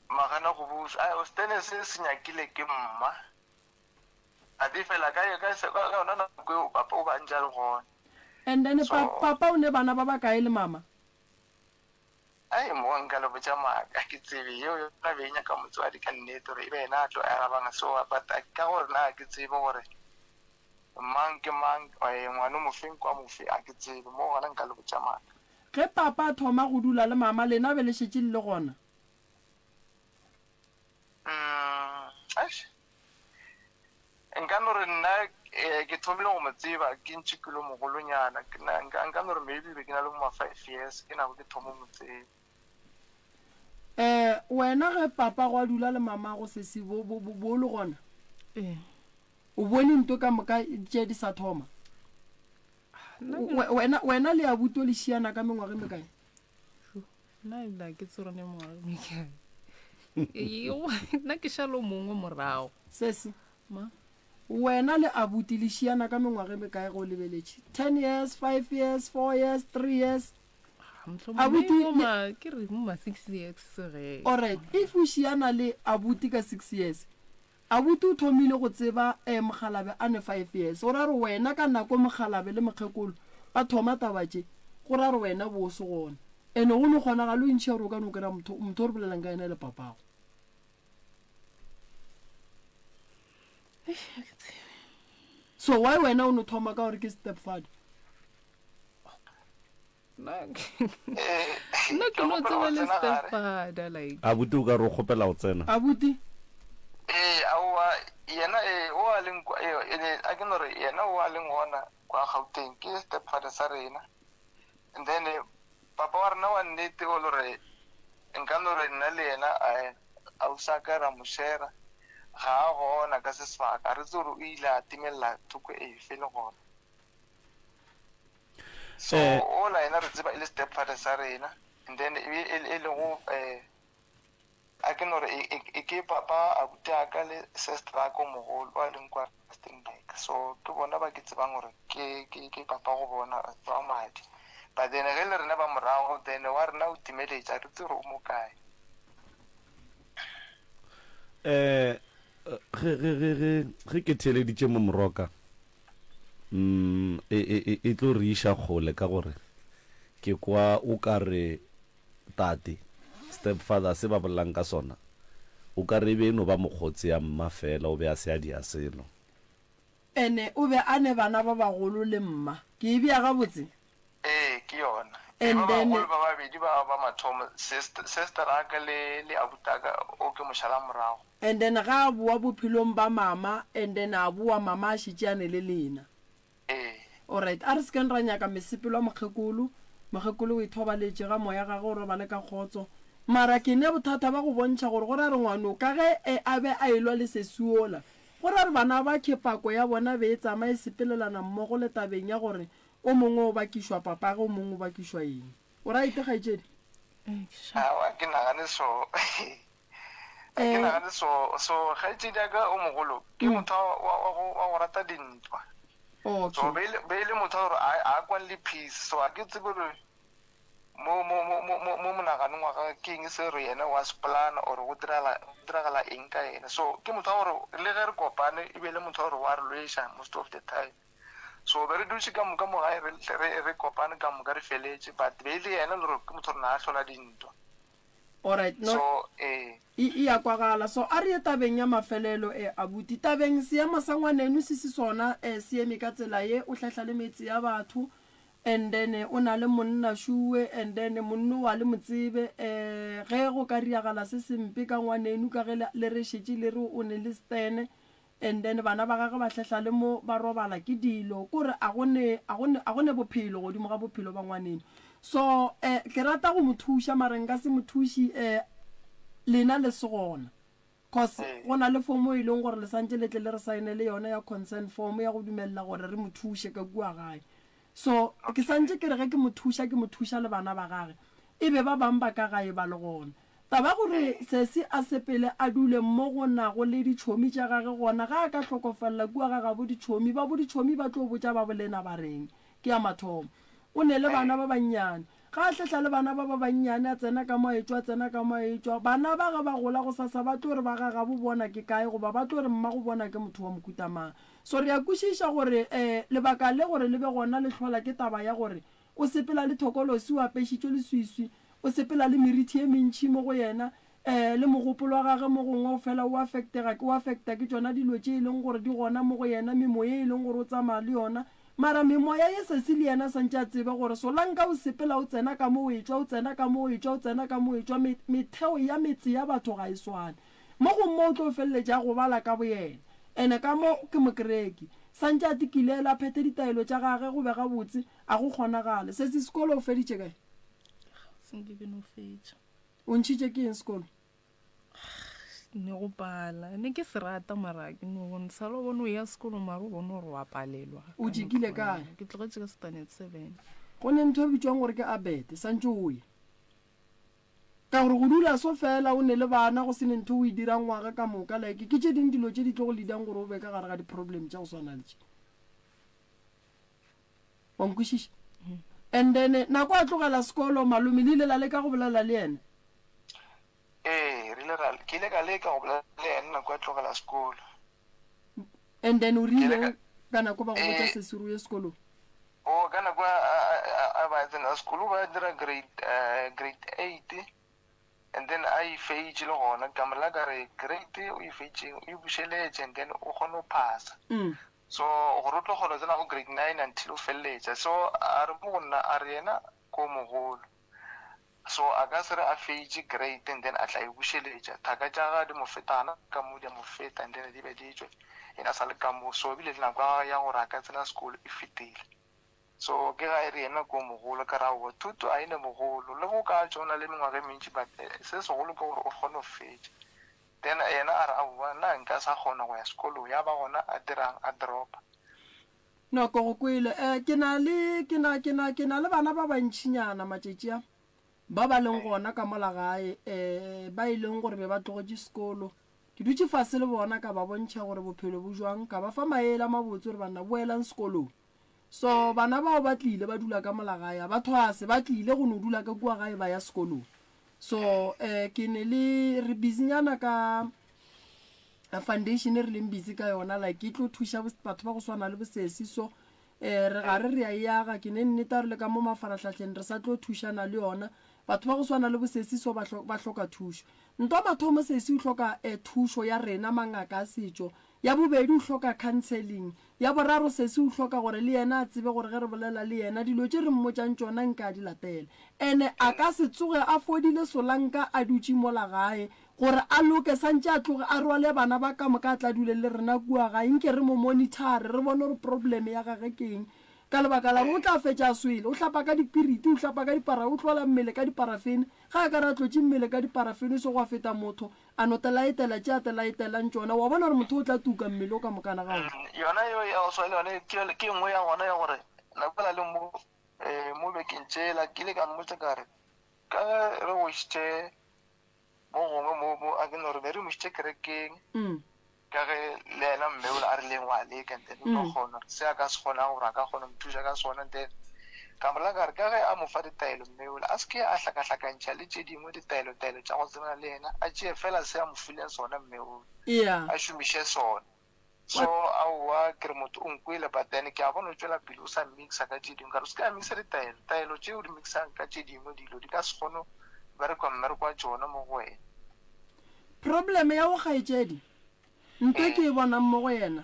Magana go buša. Ai stene se se nyakile ke mma. A di fela ka ka ka yona nako eo papa o ba ntše a le gona. And then pa, papa o ne bana ba bakae le mama? Ai mo nka le botša maaka ke tsebe yeo yona be e nyaka motswadi ka nnete gore e be yena a tlo arabang so but ka gore na ke tsebe gore mang ke mang eh, ngwana o mofeng kwa mofe a ke tsebe mo gona nka le botša maaka. Ge papa a thoma go dula le mama lena be le šetše le le gona? Mm, eish. Nka no re nna eh, ke thomile go mo tseba ke ntše ke lo mogolonyana ke na- nka nka no re maybe be ke na le bo ma 5 years ke nako ke thoma mo tseba. Eh, wena ge papa go a dula le mama go sesi bo bo bo bo le gona? Ee. O bone nto ka moka tše di sa thoma? Nna ke- We- Wena wena le abuti o le šiana ka mengwaga e mekae? Nna ebile ga ke tsebe gore mengwaga e mekae. Nna ke šalo mongwe morago. Sesi, Ma? wena le abuti le šiana ka mengwaga e mekae ge o lebeletše? 10 years, 5 years, 4 years, 3 years? Mohlomongwe Abuti mo le- ma ke re mo ma 6 years ge. Alright, if o šiana le abuti ka 6 years, abuti o thomile go tseba eh, mokgalabe a ne 5 years. Go ra gore wena ka nako mokgalabe le mokgekolo ba thoma taba tše, go ra gore wena bo o se gona. Ene go no kgonagala o ntšhi ya gore o ka no kry-a motho, motho o re bolelang ka yena e le papago. So why wena o no thoma ka gore ke step father? Nna nna ke no tseba le stepfather like. Abuti o ka re o kgopela go tsena. Abuti. Ee, aowa, yena ee, o a leng kwa, ee, ene, a ke no re yena o a leng gona kwa Gauteng ke stepfather sa rena. And then papa wa rena wa nnete o lo re nka no re nna le yena ausi a ka ra mo shera, ga a gona ka se sebaka, ga re tsebe gore o ile a timelela thoko efe le gona. So ola yena re tseba e le stepfather sa rena, and then e be e lego A ke no re e, e, e ke papa, abuti a ka le sister a ka o mogolo o a leng kwa Rustenburg. So ke bona ba ke tsebang gore ke, ke, ke papa go bona ba madi. But then ge le rena ba morago, then wa rena o timeletše, a re tsebe gore o mo kae. Eh, ge, ge, ge, ge, ge ke theeleditše mo Moroka, mm, e, e, e, e tlo re iša kgole ka gore ke kwa o ka re Tate, stepfather, se ba bolelang ka sona, o ka re e be e no ba mokgotse ya mma feela, o be a se a dia selo. Ene o be a ne bana ba bagolo le mma. Ke e bea gabotse? Ee, ke yona. Ee, And ba then. bagolo ba babedi ba ba mathomo, sister, sister a ka le, le abuti a ka, o ke mo šala morago. And then ga a boa bophelong ba mama, and then a boa mama a šetše a ne le lena. Ee. Alright, a re sekeng ra nyaka mesepelo ya mokgekolo. Mokgekolo o ithobaletše ga moya gagwe o robale ka kgotso. Mara ke ne bothata ba go bontšha gore go ra re ngwano ka ge e a be a elwa le sesi wola. Go ra re bana ba khe pako ya bona be e tsama e sepelelana mmogo le tabeng ya gore o mongwe o bakišwa papage o mongwe o bakišwa eng. O right kgaetšedi? Aowa, ke nagane so. Ga ke nagane so. So kgaetšedi ya ka o mogolo ke motho wa, wa, wa go, wa go rata dintwa. Okay. So be e le, be e le motho wa gore a, a kwane le peace. So ga ke tsebe gore mo, mo, mo, mo, mo, mo monaganong wa gagwe ke eng se gore yena wa se plana or go diragala, go diragala eng ka yena. So ke motho wa gore le ge re kopane e be e le motho wa gore wa re lweša most of the time. So be re dutše ka moka mo gae re, re, re kopane ka moka re feletše, but be e le yena le gore ke motho wa gore na a hlola dintwa. Alright, no. So, ee. E, e a kwagala. So, a re ye tabeng ya mafelelo, e, abuti. Tabeng, seemo sa ngwaneno se se sona, e, se eme ka tsela ye, o hlahla le metse ya batho, and then o na le monna šuwe, and then monno wa le mo tsebe, e, ge go ka riagala se sempe ka ngwaneno, ka ge le, le re šetše le re o ne le stene, And then bana ba gagwe ba hlehla le mo ba robala ke dilo, ko re a go ne, a go ne, a go ne bophelo godimo ga bophelo ba ngwaneno. So, eh, ke rata go mo thuša, mara nka se mo thuši, eh, lena le se gona. Cause go na le form e leng gore le santše le tle le re saenele yona ya consent form ya go dumelela gore re mo thuše ka kua gae. So, ke santše ke re ge ke mo thuša, ke mo thuša le bana ba gage, e be ba bang ba ka gae ba le gona. Taba ya gore Sesi a sepele a dule mo go nago le ditšhomi tša gage gona ge a ka hlokofalela kua ga gabo ditšhomi, ba boditšhomi ba tlo botša ba bolena ba reng? Ke ya mathomo. O ne le bana ba bannyane. Ge a hlehla le bana ba ba bannyane a tsena ka mo a etšwa, a tsena ka mo a etšwa, bana ba ge ba gola gosasa ba tlo re ba ga gabo bona ke kae goba ba tlo re mmago bona ke motho wa mohuta mang. So re a kwešiša gore lebaka le gore le be gona le hlola ke taba ya gore O sepela le thokolosi, o apešitšwe leswiswi, o sepela le merithi ye mentši mo go yena, ee, le mogopolo wa gagwe mo gongwe o fela o affectega, o affecta ke tšona dilo tše e leng gore di gona mo go yena, memoya ye e leng gore o tsamaya le yona. Mara memoya ye sesi le yena santše a tsebe gore solanka o sepela o tsena ka mo o etšwa, o tsena ka mo o etšwa, o tsena ka mo o etšwa, me, metheo ya metse ya batho ga e swane. Mo gongwe mo o tlo feleletša a gobala ka boyena. Ene ka mo ke mokereki. Santše a tikilela, a phethe ditaelo tša gage go be gabotse, A go kgonagale. Sesi sekolo o feditše kae? Gabotse nke ke no fetša. O ntšhitše ke eng sekolo? Ne go pala. Ne ke se rata mara ke no bona sala o bone o ya sekolong mara o bone gore wa palelwa. O jikile kae? Ke tlogetše ka standard 7. Go ne ntho e bitšwang gore ke abete, santše o ye. Ka gore go dula so fela o ne le bana go se ne ntho o e dirang ngwaga ka moka like ke tše ding dilo tše di tlo go leadang gore o be ka gare ga di-problem tša go swana le tše. Wa nkwešiša? And then nako a tlogela sekolo malome le ile la leka go bolela le yena? Ee, re ile ra, ke ile ka leka go bolela le yena nako a tlogela sekolo. And then o Ke ile rile ka, ka nako ba go botša ee, sesi gore o ye sekolong? o ka nako a, a, a, a ba tsena sekolo ba dira grade, uh, grade 8 and then a e feitše le gona ka mola ka re grade o e feitšeng o e bušeletše and then o kgone go phasa. Mm. So gore o tlo kgona go tsena go grade 9 until o feleletša. So a re mo go nna a re yena ko mogolo. So a ka se re a feitše grade and then a tla e bušeletša. Thaka tša gagwe di mo feta gana ka mo di a mo feta and then di be di tšwe yena a sa le ka mo. So ebile le nako ya gagwe ya gore a ka tsena sekolo e fetile. So ke ga e re yena ke o mogolo ka re aowa thuto a e ne mogolo le go ka tšwa o na le mengwaga e mentši but se segolo ke gore o kgone go fetša. Then yena a re aowa nna nka sa kgona go ya sekolong ya ba gona a dirang a dropa. No, ke go kwele. Eh, ke na le, ke na, ke na, ke na le bana ba bantšinyana matšatši a, ba ba leng gona ka mola gae, eh, ba e leng gore be ba tlogetše sekolo. Ke dutše fase le bona, ka ba bontšha gore bophelo bo jwang, ka ba fa maele a mabotse gore banna boelang sekolong. So, bana bao ba tlile ba dula ka mola gae, a ba thwase, ba tlile go no dula ka kua gae ba ya sekolong. So, eh, ke ne le, re busynyana ka, foundation e re leng busy ka yona like e tlo thuša batho ba go swana le bosesi so um re gare re a e aga ke ne nnete re le ka mo mafaratlhatlheng re sa tlo thušana le yona batho ba go swana le bosesi so ba hloka thušo ntwa mathomo sesi o hloka um thušo ya rena mangaka a setšo ya bobedi o hloka counseling ya boraro sesi o hloka gore le yena a tsebe gore ge re bolela le yena dilo tše re mmotšang tšona nka a di latele ene a ka se tsoge a fodile solanka a dutše mola gae Gore a loke, santše a tloge a rwale bana ba ka moka a tla dule le rena kua gae, nke re mo monitare, re bone gore problem ya gage ke eng. Ka lebaka la gore o tla fetša a swele, o hlapa ka dipiriti, o hlapa ka dipara, o hlola mmele ka diparafene, ge a ka re a tlotše mmele ka diparafene, e se gwa feta motho, a no telaetela tše a telaetelang tšona, wa bona gore motho o tla tuka mmele o ka mokana ga ona. Yona yeo ya go swa le yone ke ke e nngwe ya gona ya gore nako ela le mo mo bekeng tšela ke ile ka mmotša ka re ka ge re go išitše Mo gongwe mo, mo, a ke no re be re mo išitše kerekeng, ka ge le yena mme ola a rileng wa leka, and then o tlo kgona, se a ka se kgonang gore a ka kgona mo thuša ka sona, and then ka mo ka re ka ge a mo fa ditaelo mme ola, a se ke a hlakahlakantšha le tše dingwe ditaelo-taelo tša go tsebana le yena, a tšee fela se a mo fileng sona mme ola, a šomiše sona. So aowa ke re motho o nkwele but then ke a bona o tšwela pele o sa mixa ka tše dingwe ka re o se ke a mixa ditaelo taelo tše o di mixang ka tše dingwe dilo di ka se kgone bereka mmereko wa tšona mo go wena. Problem ya go kgaetšedi nto ke e bonang mo go yena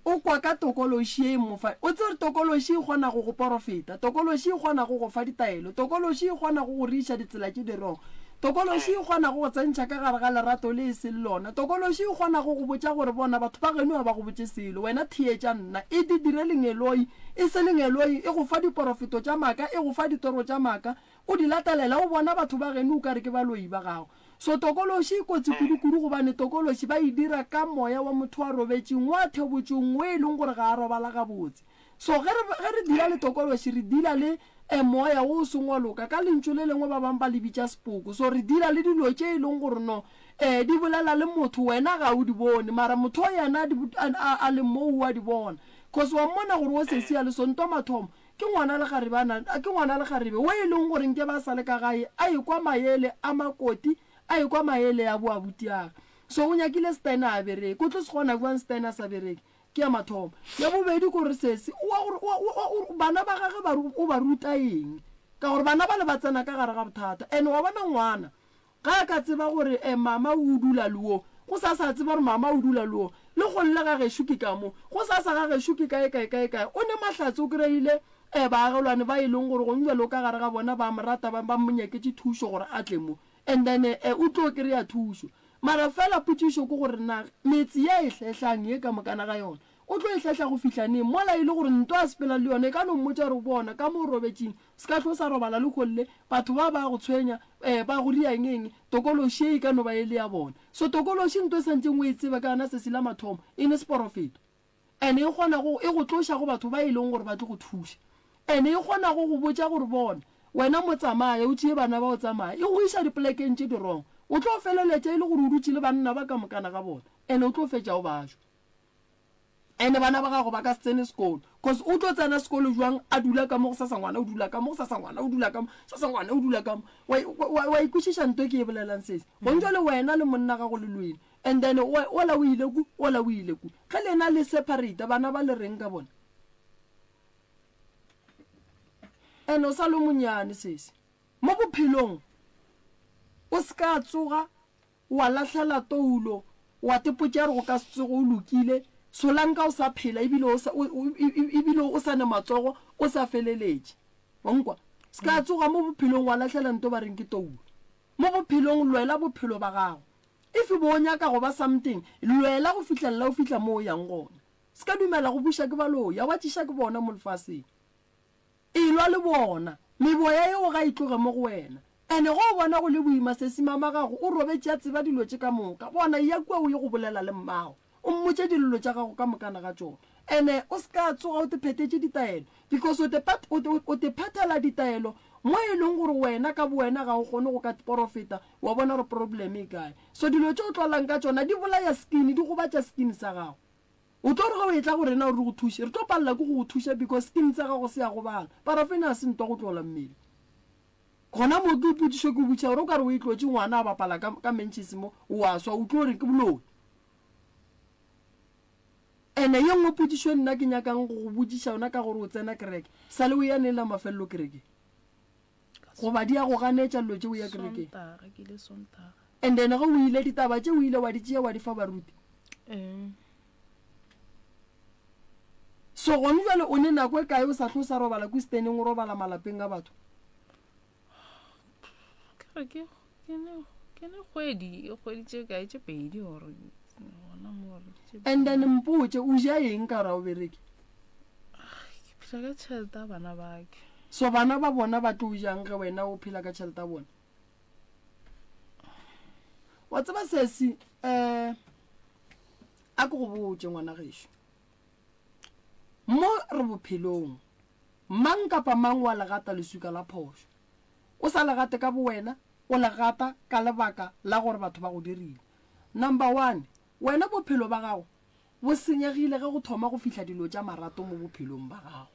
o kwa ka tokološi ye e mo fa o tsebe gore tokološi e kgona go go porofeta tokološi e kgona go go fa ditaelo tokološi e kgona go go riša ditsela tše di wrong Tokološi e kgona go go tsentšha ka gare ga lerato le e seng lona. Tokološi e kgona go go botša gore, Bona, batho ba geno ga ba go botše selo. Wena theetša nna. E di dire lengeloi. E se lengeloi, e go fa diporofeto tša maaka, e go fa ditoro tša maaka. O di latelela, o bona batho ba geno o ka re ke baloi ba gago. So tokološi e kotsi kudu-kudu gobane tokološi ba e dira ka moya wa motho a robetšeng, o a thebotšweng, o e leng gore ga a robala gabotse. So ge re, ge re deala le tokološi, re deala le e, moya wo o seng wa loka. Ka lentšu le lengwe ba bangwe ba le bitša sepoko. So re deala le dilo tše e leng gore no, e, di bolela le motho, wena ga o di bone, mara motho o yena a di, a, a, a leng moo o a di bona. Cause wa mmona gore o sesi a le so, nto mathomo, ke ngwana lekgarebe a na, ke ngwana lekgarebe wo e leng gore nke ba sa le ka gae a ekwa maele a makoti, a ekwa maele a bo abutiage. So o nyakile Stan a bereke. O tlo se kgona bjang Stan a sa bereke? Ke ya mathomo. Ya bobedi ke gore sesi o wa gore o, o, o, bana ba gage ba, o ba ruta eng? Ka gore bana bale ba tsena ka gare ga bothata. And wa bona ngwana ga a ka tseba gore eh, mama o dula le wo, go sa sa tseba gore mama o dula le wo, le golle ga gešo ke ka mo, go sa sa ga gešo ke kae kae kae kae. O ne mahlatse o kry-ile eh, baagelwane ba e leng gore gong jwale o ka gare ga bona ba mo rata, ba, ba mo nyaketše thušo gore a tle mo. And then eh, o tlo kry-a thušo. Mara fela potšišo ke gore na metse ye e hlehlang ye ka mokana ga yona, o tlo e hlehla go fihla neng? Mola e le gore ntwa a sepela le yona e ka no mmotša gore, Bona, ka mo o robetšeng, se ka hlo sa robala lehono le, batho ba ba go tshwenya, eh, ba go ria eng eng, tokološi ye e ka no ba e le ya bona. So tokološi ntwa e santšeng o e tseba ka yona sesi la mathomo, e ne seporofeto. And e kgona go e go tloša go batho ba e leng gore ba tlo go thuša. And e kgona go go botša gore bona, wena mo tsamaye, o tšee bana ba o tsamaye. E go iša dipolekeng tše di wrong. O tlo feleletša e le gore o dutše le banna ba ka mokana ga bona. And o tlo fetša o bajwa. And bana ba gago ba ka se tsene sekolo. Cause o tlo tsena sekolo jwang a dula ka mo, gosasa ngwana o dula ka mo, gosasa ngwana o dula ka mo, gosasa ngwana o dula ka mo. Wa, wa, wa e kwešiša nto e ke e bolelang sesi? Gong jwale wena le monna gago le lwele. And then ola o ile ku, ola o ile ku. Ge lena le separate, bana ba le reng ka bona? And o sa le monyane sesi. Mo bophelong, o se ka tsoga wa lahlela toulo, wa tepotša re go ka se tsoge o lokile, solanka o sa phela ebile o sa, ebile o sa ne matsogo, o sa feleletše. Wa nkwa? Se ka tsoga mo bophelong wa lahlela nto ba reng ke toulo. Mo bophelong lwela bophelo ba gago. If bo o nyaka go ba something, lwela go fihlelela o fihla mo o yang gona. Se ka dumela go buša ke baloi, a wa tšiša ke bona mo lefaseng. Elwa le bona. Meboya yeo ga e tloge mo go wena. Ene ge o bona go le boima sesi mama gago o robetše a tseba dilo tše ka moka. Bona eya kua o ye go bolela le mmago. O mmotše dillo tša gago ka mokana ga tšona. Ene o se ka tsoga o te phethetše ditaelo because o te o te o te phethela ditaelo mo e leng gore wena ka bowena ga o kgone go ka porofeta wa bona gore problem e kae. So dilo tše o tlwalang ka tšona di bolaya skin, di gobatša skin sa gago. O tlo re ge o etla go rena gore re go thuše, re tlo palela ke go go thuša because skin sa gago se a gobala. Parafene ga se ntwa go tlola mmele. Gona mo ke potšišo ke botšiša gore o ka re o e tlotše ngwana a bapala ka, ka mentšhisi mo, o a swa, o tlo re ke boloi. Ene ye nngwe potšišo nna ke nyakang go go botšiša yona ka gore o tsena kereke, sale o ya neng la mafelelo kerekeng? Goba di a go ganetša dilo tše o ya kerekeng? Sontaga, ke ile Sontaga. And then ge o ile ditaba tše o ile wa di tšea wa di fa baruti. Ee. So gone jwale o ne nako e kae o sa hlo sa robala ku steneng o robala malapeng a batho? Ke re ke ke ne ke ne kgwedi kgwedi tše kae tše pedi or gona mo or tše And then mpotše o ja eng ka gore ga o bereke? Ke phela ka tšhelete ya bana ba ke. So bana ba bona ba tlo jang ge wena o phela ka tšhelete ya bona? Wa tseba sesi um a ke go botše ngwana gešo. Mo re bophelong, mang kapa mang wa le gata leswika la phošo. O sa le gate ka bowena, o le gata ka lebaka la gore batho ba go dirile. Number one, wena bophelo ba gago bo senyegile ge go thoma go fihla dilo tša marato mo bophelong ba gago.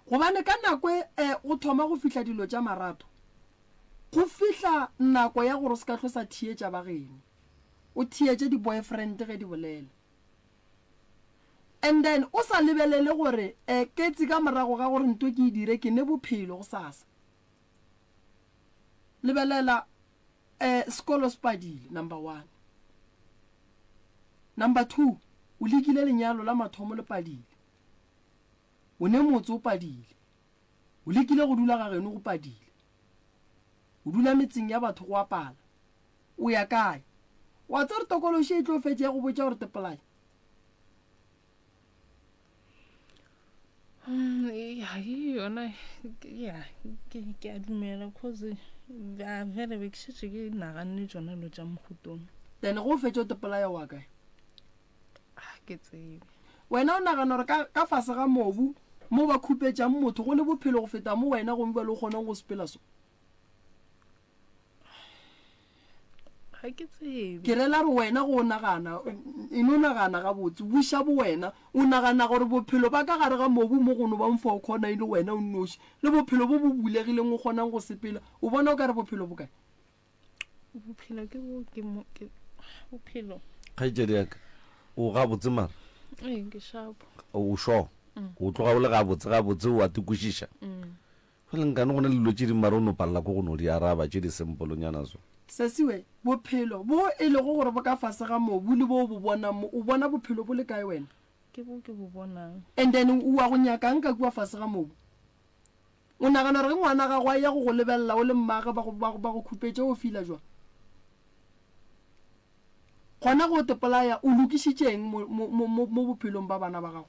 Gobane ka nako e go thoma go fihla dilo tša marato, go fihla nako ya gore o se ka hlo sa theetša ba geno. O theetše di-boyfriend ge di bolela. And then o sa lebelele gore eh, ketsi ka morago ga gore nto ke e dire ke ne bophelo gosasa. Lebelela eh, sekolo se padile, number one. Number two, o lekile lenyalo la mathomo le padile. O ne motse o padile. O lekile go dula ga geno go padile. O dula metseng ya batho go a pala. O ya kae? Wa tseba gore tokološi e tlo fetša e go botša gore tepolae? Ya, yona ya ke ke a dumela cause a vele be ke šetše ke naganne tšona dilo tša mogutong. Then ge o fetša o tepolaya wa kae? Ga ke tsebe. Wena o nagana gore ka, ka fase ga mobu mo ba khupetšang motho go ne bophelo go feta mo wena gomme bjale o kgonang go sepela so? Ga ke tsebe. Ke rela gore wena go o nagana, e no nagana gabotse, buša bowena, o nagana gore bophelo ba ka gare ga mobu mo go no bang fao khona e le wena o nnoši, le bophelo bo bo bulegileng o kgonang go sepela, o bona o ka re bophelo bo kae? Bophelo ke bo ke mo ke bophelo. Kgaetšedi ya ka, o gabotse mara? Ee, ke sharp. O sure? O tloga o le gabotse gabotse o a te kwešiša? Jwale nkane go na le dilo tše dingwe mara o no palela ke go no di araba tše di simple-nyana so. Sesiwe, bophelo bo e lego gore bo ka fase ga mobu le bo o bo bonang mo, o bona bophelo bo le kae wena? Ke bo ke bo bonang. And then o wa go nyakang ka kua fase ga mobu? O nagana gore ge ngwana gago a eya go go lebelela o le mmagwe ba go, ba go, ba go khupetše o fila jwang? Gona ge o tepolaya o lokišitše eng mo, mo, mo, mo, mo bophelong ba bana ba gago?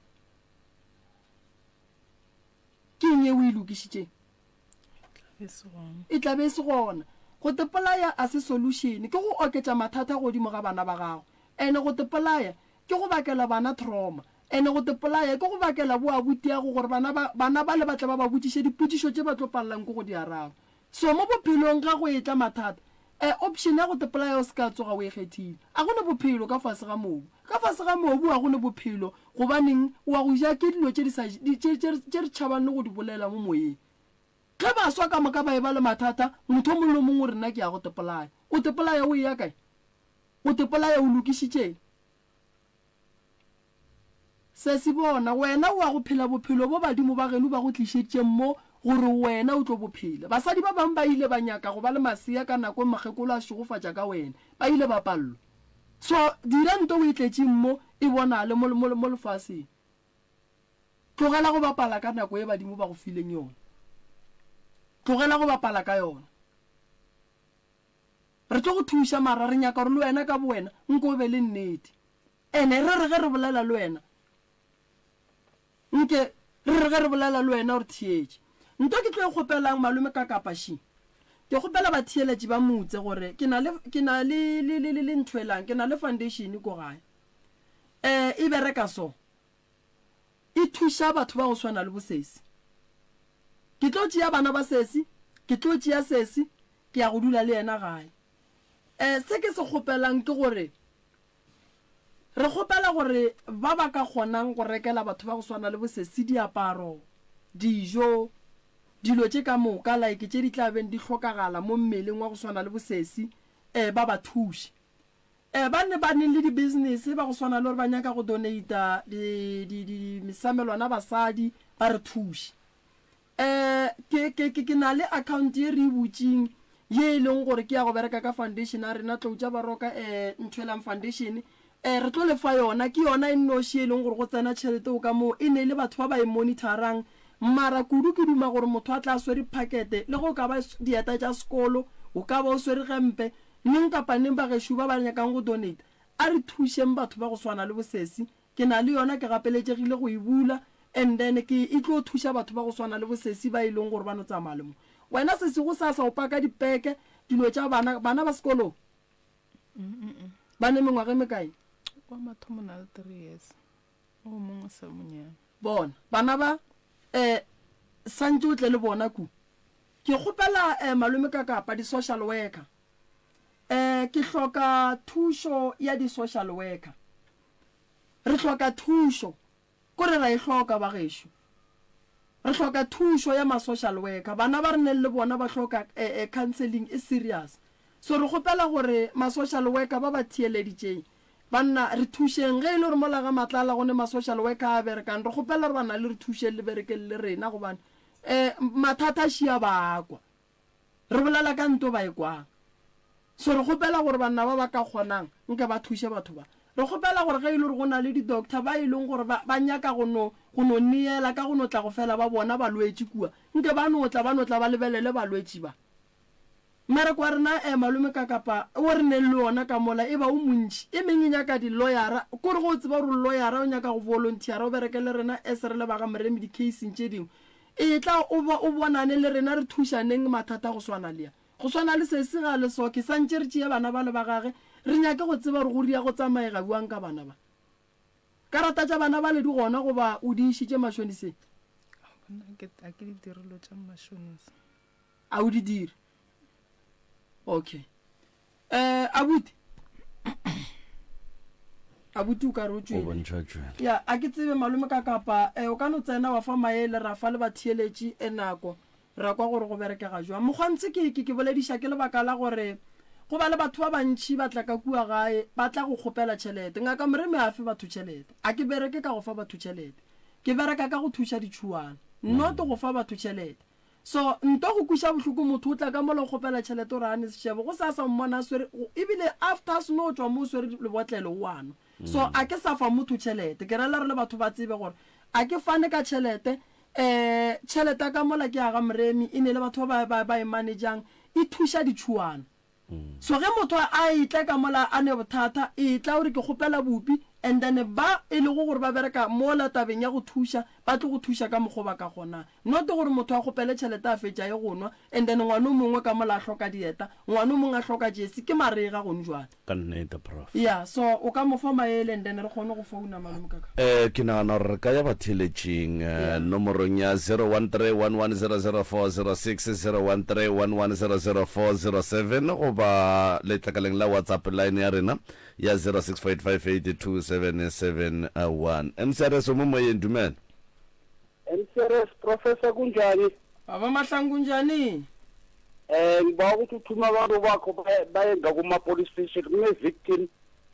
Ke eng ye o e lokišitšeng? E tla be e se gona. Go tepolaya a se solution, ke go oketša mathata godimo ga bana ba gago. Ene go tepolaya ke go bakela bana trauma. Ene go tepolaya ke go bakela bo abutiago gore bana ba, bana bale ba tle ba ba botšiše dipotšišo tše ba tlo palelang ke go di araba. So mo bophelong ge go etla mathata, e option ya go tepolaya o se ka tsoga o e kgethile. A go ne bophelo ka fase ga mobu. Ka fase ga mobu ga go ne bophelo, gobaneng wa go ja ke dilo tše di sa, di, tše, tše, tše re tšhabang le go di bolela mo moyeng. Ge baswa ka moka ba eba le mathata, motho o mongwe le o mongwe o re nna ke ya go tepolaya. O tepolaya o eya kae? O tepolaya o lokišitšeng? Sesi bona, wena o ya go phela bophelo bo badimo ba geno ba go tlišeditšeng mo gore wena o tlo bo phela. Basadi ba bangwe ba ile ba nyaka go ba le masea ka nako e mokgekolo a šegofatša ka wena, ba ile ba pallwa. So dira nto o e tletšeng mo e bonale mo, mo, mo lefaseng. Tlogela go bapala ka nako ye badimo ba go fileng yona. Tlogela go bapala ka yona. Re tlo go thuša mara re nyaka gore le wena ka bowena nko o be le nnete. Ene re re ge re bolela le wena, nke re re ge re bolela le wena o re theetše. Nto ke tlo e kgopelang malome ka kapa ši, ke kgopela batheeletši ba motse gore ke na le, ke na le, le, le, le, le ntho elang, ke na le foundation ko gae. Eh, e bereka so. E thuša batho ba go swana le bo sesi. Ke tlo tšea bana ba sesi, ke tlo tšea sesi, ke ya go dula le yena gae. Eh, se ke se kgopelang ke gore re kgopela gore ba ba ka kgonang go rekela batho ba go swana le bo sesi diaparo, dijo, dilo tše ka moka like tše di tla beng di hlokagala mo mmeleng wa go swana le bo sesi, eh, ba ba thuše. Eh, ba ne ba neng le di-business ba go swana le gore ba nyaka go donata di, di, di, mesamelwana basadi, ba re thuše. Eh, ke, ke, ke, ke na le account ye re e butšeng ye e leng gore ke ya go bereka ka foundation ya rena, Tlou tša Baroka, eh, Nthwelang Foundation. Eh, re tlo le fa yona, ke yona e nnoši e leng gore go tsena tšhelete o ka moo, e ne e le batho ba ba e monitorang. Mara kudu ke duma gore motho a tla swere phakete, le ge o ka ba dieta tša sekolo, o ka ba o swere gempe, Neng kapa neng bagešo ba ba nyakang go donate, a re thušeng batho ba go swana le bo sesi. Ke na le yona, ke gapeletšegile go e bula and then ke e tlo thuša batho ba go swana le bo sesi ba e leng gore ba no tsamaya le mo. Wena sesi gosasa o paka dipeke, dilo tša bana, bana ba sekolong? Ba ne mengwaga e mekae? Wa mathomo o na le three years, o mongwe o sa monyane. Bona, bana ba, eh, santše o tle le bona ku. Ke kgopela eh malome ka kapa di social worker eh ke hloka thušo ya di social worker re hloka thušo kore ra e hloka bagešo re hloka thušo ya ma social worker bana ba re neng le bona ba hloka eh, eh, counseling e serious so re kgopela gore ma social worker ba ba theeleditšeng banna re thušeng ge e le gore mola ga matlala go ne ma social worker a berekang re kgopela gore bana le re thušeng le berekeng le rena gobane Eh, mathata a šia ba a kwa. Re bolela ka nto ba e kwang. So re kgopela gore banna ba ba ka kgonang nke ba thuše batho ba. Re kgopela gore ge e le gore go na le di-doctor ba e leng gore ba, ba nyaka go no, go no neela ka go no tla go fela ba bona balwetši kua, nke ba no tla, ba no tla ba lebelele balwetši ba. Mmereko wa rena eh malome ka kapa wo re neng le wona ka mola e ba o montši. E meng e nyaka di lawyera, kore ge o tseba gore o lawyera o nyaka go volunteera o bereke le rena as re le ba ga Moremi di caseng tše dingwe, etla o ba o bonane le rena re thušaneng mathata go swana le a. Go swana le sesi ga le so ke santše re tšee bana bale ba gage re nyake go tseba gore go ria go tsamaega bjang ka bana ba. Karata tša bana bale di gona goba o di išitše mashoniseng? Nna ke a ke di dire dilo tša mashonisa. A o di dire? Okay. Eh, abuti. Abuti o ka re o O tšwele. bontšha tšwele. Ya, a ke tsebe malome ka kapa eh, o ka no tsena wa fa maele ra fa le batheeletši e nako ra kwa gore go berekega jwang. Mokgwantshi ke ke ke bolediša ke lebaka la gore go ba le batho ba bantši ba tla ka kua gae ba tla go kgopela tšhelete. Ngaka Moremi a fe batho tšhelete. A ke bereke ka go fa batho tšhelete. Ke bereka ka go thuša ditšhuana. Not go fa batho tšhelete. So nto go kweša bohloko motho o tla ka mola o kgopela tšhelete o re a ne sešebo go sasa o mmona a swere ebile after a seno tšwa mo o swere lebotlelo o a nwa. So a ke sa fa motho tšhelete ke rela re le batho ba tsebe gore a ke fane ka tšhelete um tšhelete ya ka mola ke ya ga Moremi e ne le batho ba ba ba e manejang e thuša ditšhuana. So ge motho a etla ka mola a ne bothata, etla o re ke kgopela bupi and then ba e lego gore ba bereka mola tabeng ya go thuša ba tlo go thuša ka mokgo ba ka kgonang. Not gore motho a kgopele tšhelete a fetša a ye go nwa and then ngwana o mongwe ka mola a hloka dieta, ngwana o mongwe a hloka jesi, ke marega gone jwale. Ka nnete prof. Yeah, so o ka mo fa maele and then re kgone go founa malome kaka. Eh, ke nagana gore re ka ya batheeletšing eh, nomorong ya 0131100406, 0131100407 goba letlakaleng la WhatsApp line ya rena ya 0648582771. MCRS o mo moyeng, dumela. MCRS Professor kunjani? Baba Mahlangu kunjani? Eh ngibawa ukuthi uthume abantu bakho baye ngakuma police station kune victim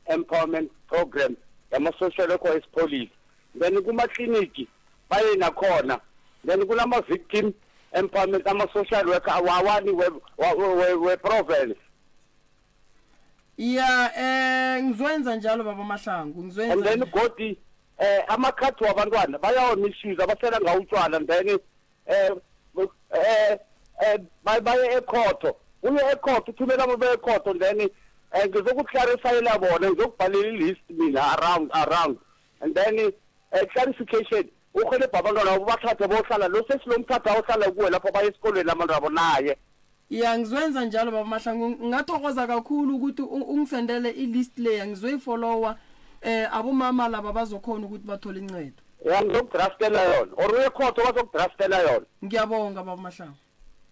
empowerment program yama social worker esipholisa. Then kuma clinic baye nakhona. Then kunama victim empowerment ama social worker awawani we, we, we province. Ya eh ngizwenza njalo baba Mahlangu, ngizwenza. And then godi. Eh amakhadi wabantwana bayawa-misuse abasela ngawo utshwala and then eh eh eh baye ekhotho uye ekhotho uthumela abo bekhotho then eh ngizokuklarifayela bona ngizokubhalela i-list mina around around and then eh, clarification urhelebha abantwana abo bathathe bohlala lo sesilomthatha ohlala kuwe lapho baye esikolweni abantwana abo naye Ya ngizwenza njalo baba Mahlangu ngathokoza kakhulu ukuthi ungisendele i-list leya ngizoyifollowa eh abomama laba bazokhona ukuthi bathole incedo. Ya ngizokudraftela yona or uye khotho bazokudraftela yona. Ngiyabonga baba Mahlangu.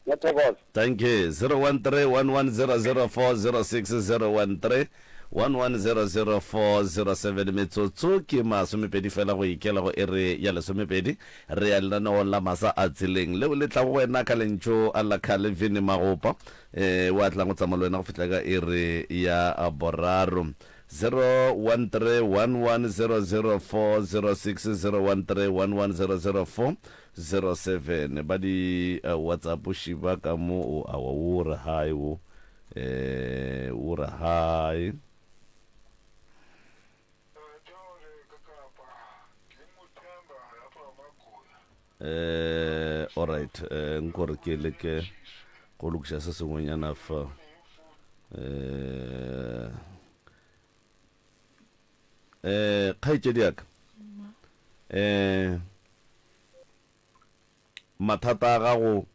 Ngiyathokoza. Thank you. 013 1100406 013 1100407 metsotso ke masomepedi fela go ikela go iri ya lesomepedi. Re ya lenaneong la Masa a Tseleng leo le tlago go wena ka lentšu la Calvin Magopa eh, o a tlang go tsamaya le wena go fihla ka iri ya boraro. 0131100406 0131100407 ba di uh, WhatsApp šiba ka mo o awa o re hi o eh o re hi. Eh, alright eh nkore ke leke go lokiša se sengwenyana fa eh eh kgaetšedi ya ka eh mathata a gago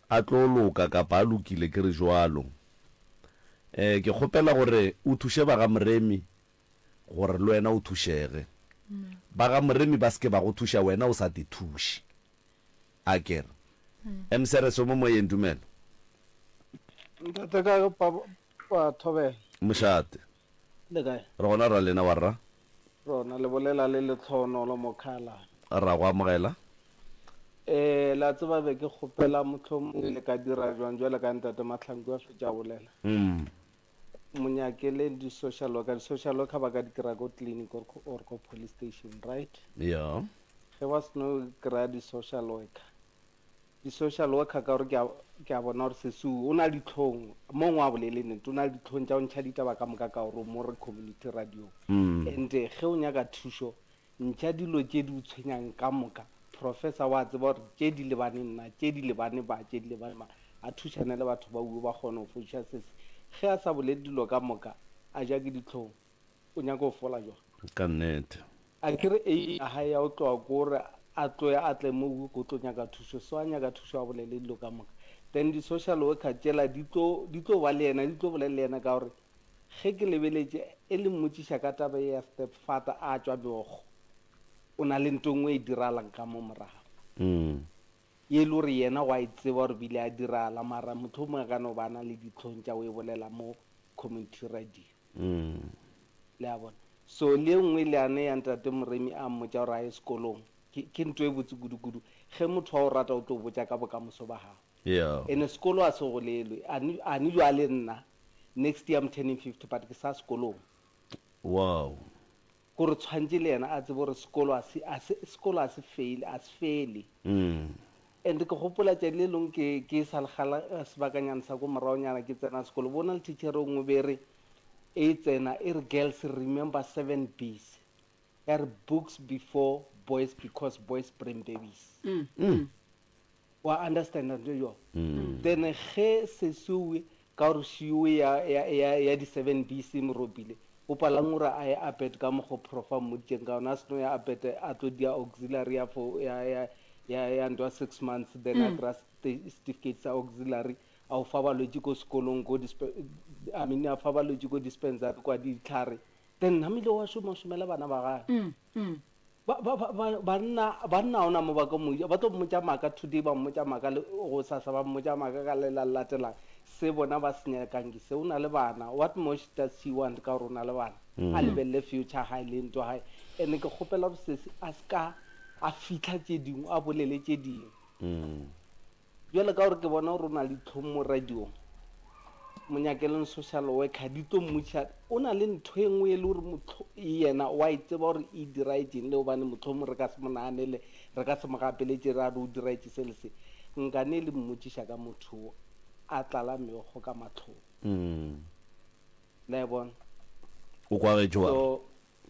a tlo loka kapa a lokile ke re jwalo. Um ke kgopela gore o thuše ba ga Moremi gore le wena o thušege. Ba ga Moremi ba se ke ba go thuša wena o sa te thuše. A ke re. Mseres o mo moyeng dumela. Ntate ka pa pa thobela. Mošate. Le kae? Re gona ra lena warra. Rona le bolela le Letlhonolo Mokhala. Ra go amogela. Eh la tseba be ke kgopela mohlomongwe le ka dira jwang jwale ka ntate Mahlangu a fetša bolela. Mm. Mo nyakeleng di social worker, di social worker ba ka di kry-a ko clinic or, or ko police station, right? Yeah. Ge ba seno kry-a di social worker, di-social worker ka gore ke a, ke a bona gore sesi o na le ditlhong mo ngwe a bolele nnete o na le ditlhong tša go ntšha ditaba ka moka ka gore o mo re community radio Mm. and ge o nyaka thušo ntšha dilo tše di o tshwenyang ka moka professor wa tseba gore tše di lebane nna tše di lebane ba tše di lebane ba a thušane le batho ba uwe ba kgone go fodiša sesi ge a sa bolele dilo ka moka a ja ke ditlhong o nyaka go fola jwang Ka nnete. Akere aim ya hae ya go tloga ko gore a tloye a tle mo go tlo nyaka thušo, so a nyaka thušo a bolele dilo ka moka. Then di social worker tšela di tlo di tlo ba le yena, di tlo bolela le yena ka gore ge ke lebeletše e le mmotšiša ka taba ye ya step father a tšwa meokgo, o na le nto nngwe e diralang ka mo morago. Ye e le gore yena wa e tseba gore bile a dirala mara mohlomongwe a ka no ba a na le dihlong tša go e bolela mo community radio. Le a bona? So le ye nngwe leane ya ntate Moremi a mmotša gore a ye sekolong, ke, ke nto e botse kudu-kudu. Ge motho a o rata o tlo botša ka bokamoso ba gago. Yeah. Ene sekolo a se golelwe. Ane, ane jwale nna, next year I'm turning 50 but ke sa sekolong. Wow. Kore tshwantše le yena a tsebe gore sekolo a se, a se, sekolo a se fail, a se fele. And ke gopola tšatši le lengwe ke, ke sa le kgala sebakanyana sa ko moragonyana ke tsena sekolo, bona le teacher e nngwe be re, E tsena e re girls remember 7 B's ya re books before boys because boys bring babies. Wa understand nto yo? Then ge sesioe ka gore šioe ya ya ya ya di 7 B's e mo ropile, o palang gore a ye APET ka mokgo prof a mmoditšeng ka gona, a seno ya APET a tlo dia auxiliary ya for ya ya ya ya ntwa 6 months then a kry-a certificate sa auxiliary a o fa balwetši ko sekolong ko I mean a fa balwetši ko dispensary kwa ditlhare then namile wa šoma šomela bana ba gage mm, mm. Ba, ba, ba, ba, banna banna ona mo ba ka mo ba tlo mmotša maaka today ba mmotša maaka le go sasa ba mmotša maaka ka le la latelang se bona ba se nyakang ke se o na le bana what more does she want ka gore o na le bana mm. a lebelele future gae le ntwa gae and ke kgopela gore sesi a se ka a fitlha tše dingwe a bolele tše dingwe mm. Bjale ka gore ke bona gore o na le dihlong mo radiong, mo nyakeleng social worker di tlo mmotšiša. O na le ntho e nngwe e le gore motlho yena wa e tseba gore e diraetšeng le gobane mohlomong re ka se mo naganele, re ka se mo gapeletše ra re o diraetše se le se. Nkane le mmotšiša ka motho wo a tlala meokgo ka mahlong. Mm. La e bona? O kwagetše wa re? So,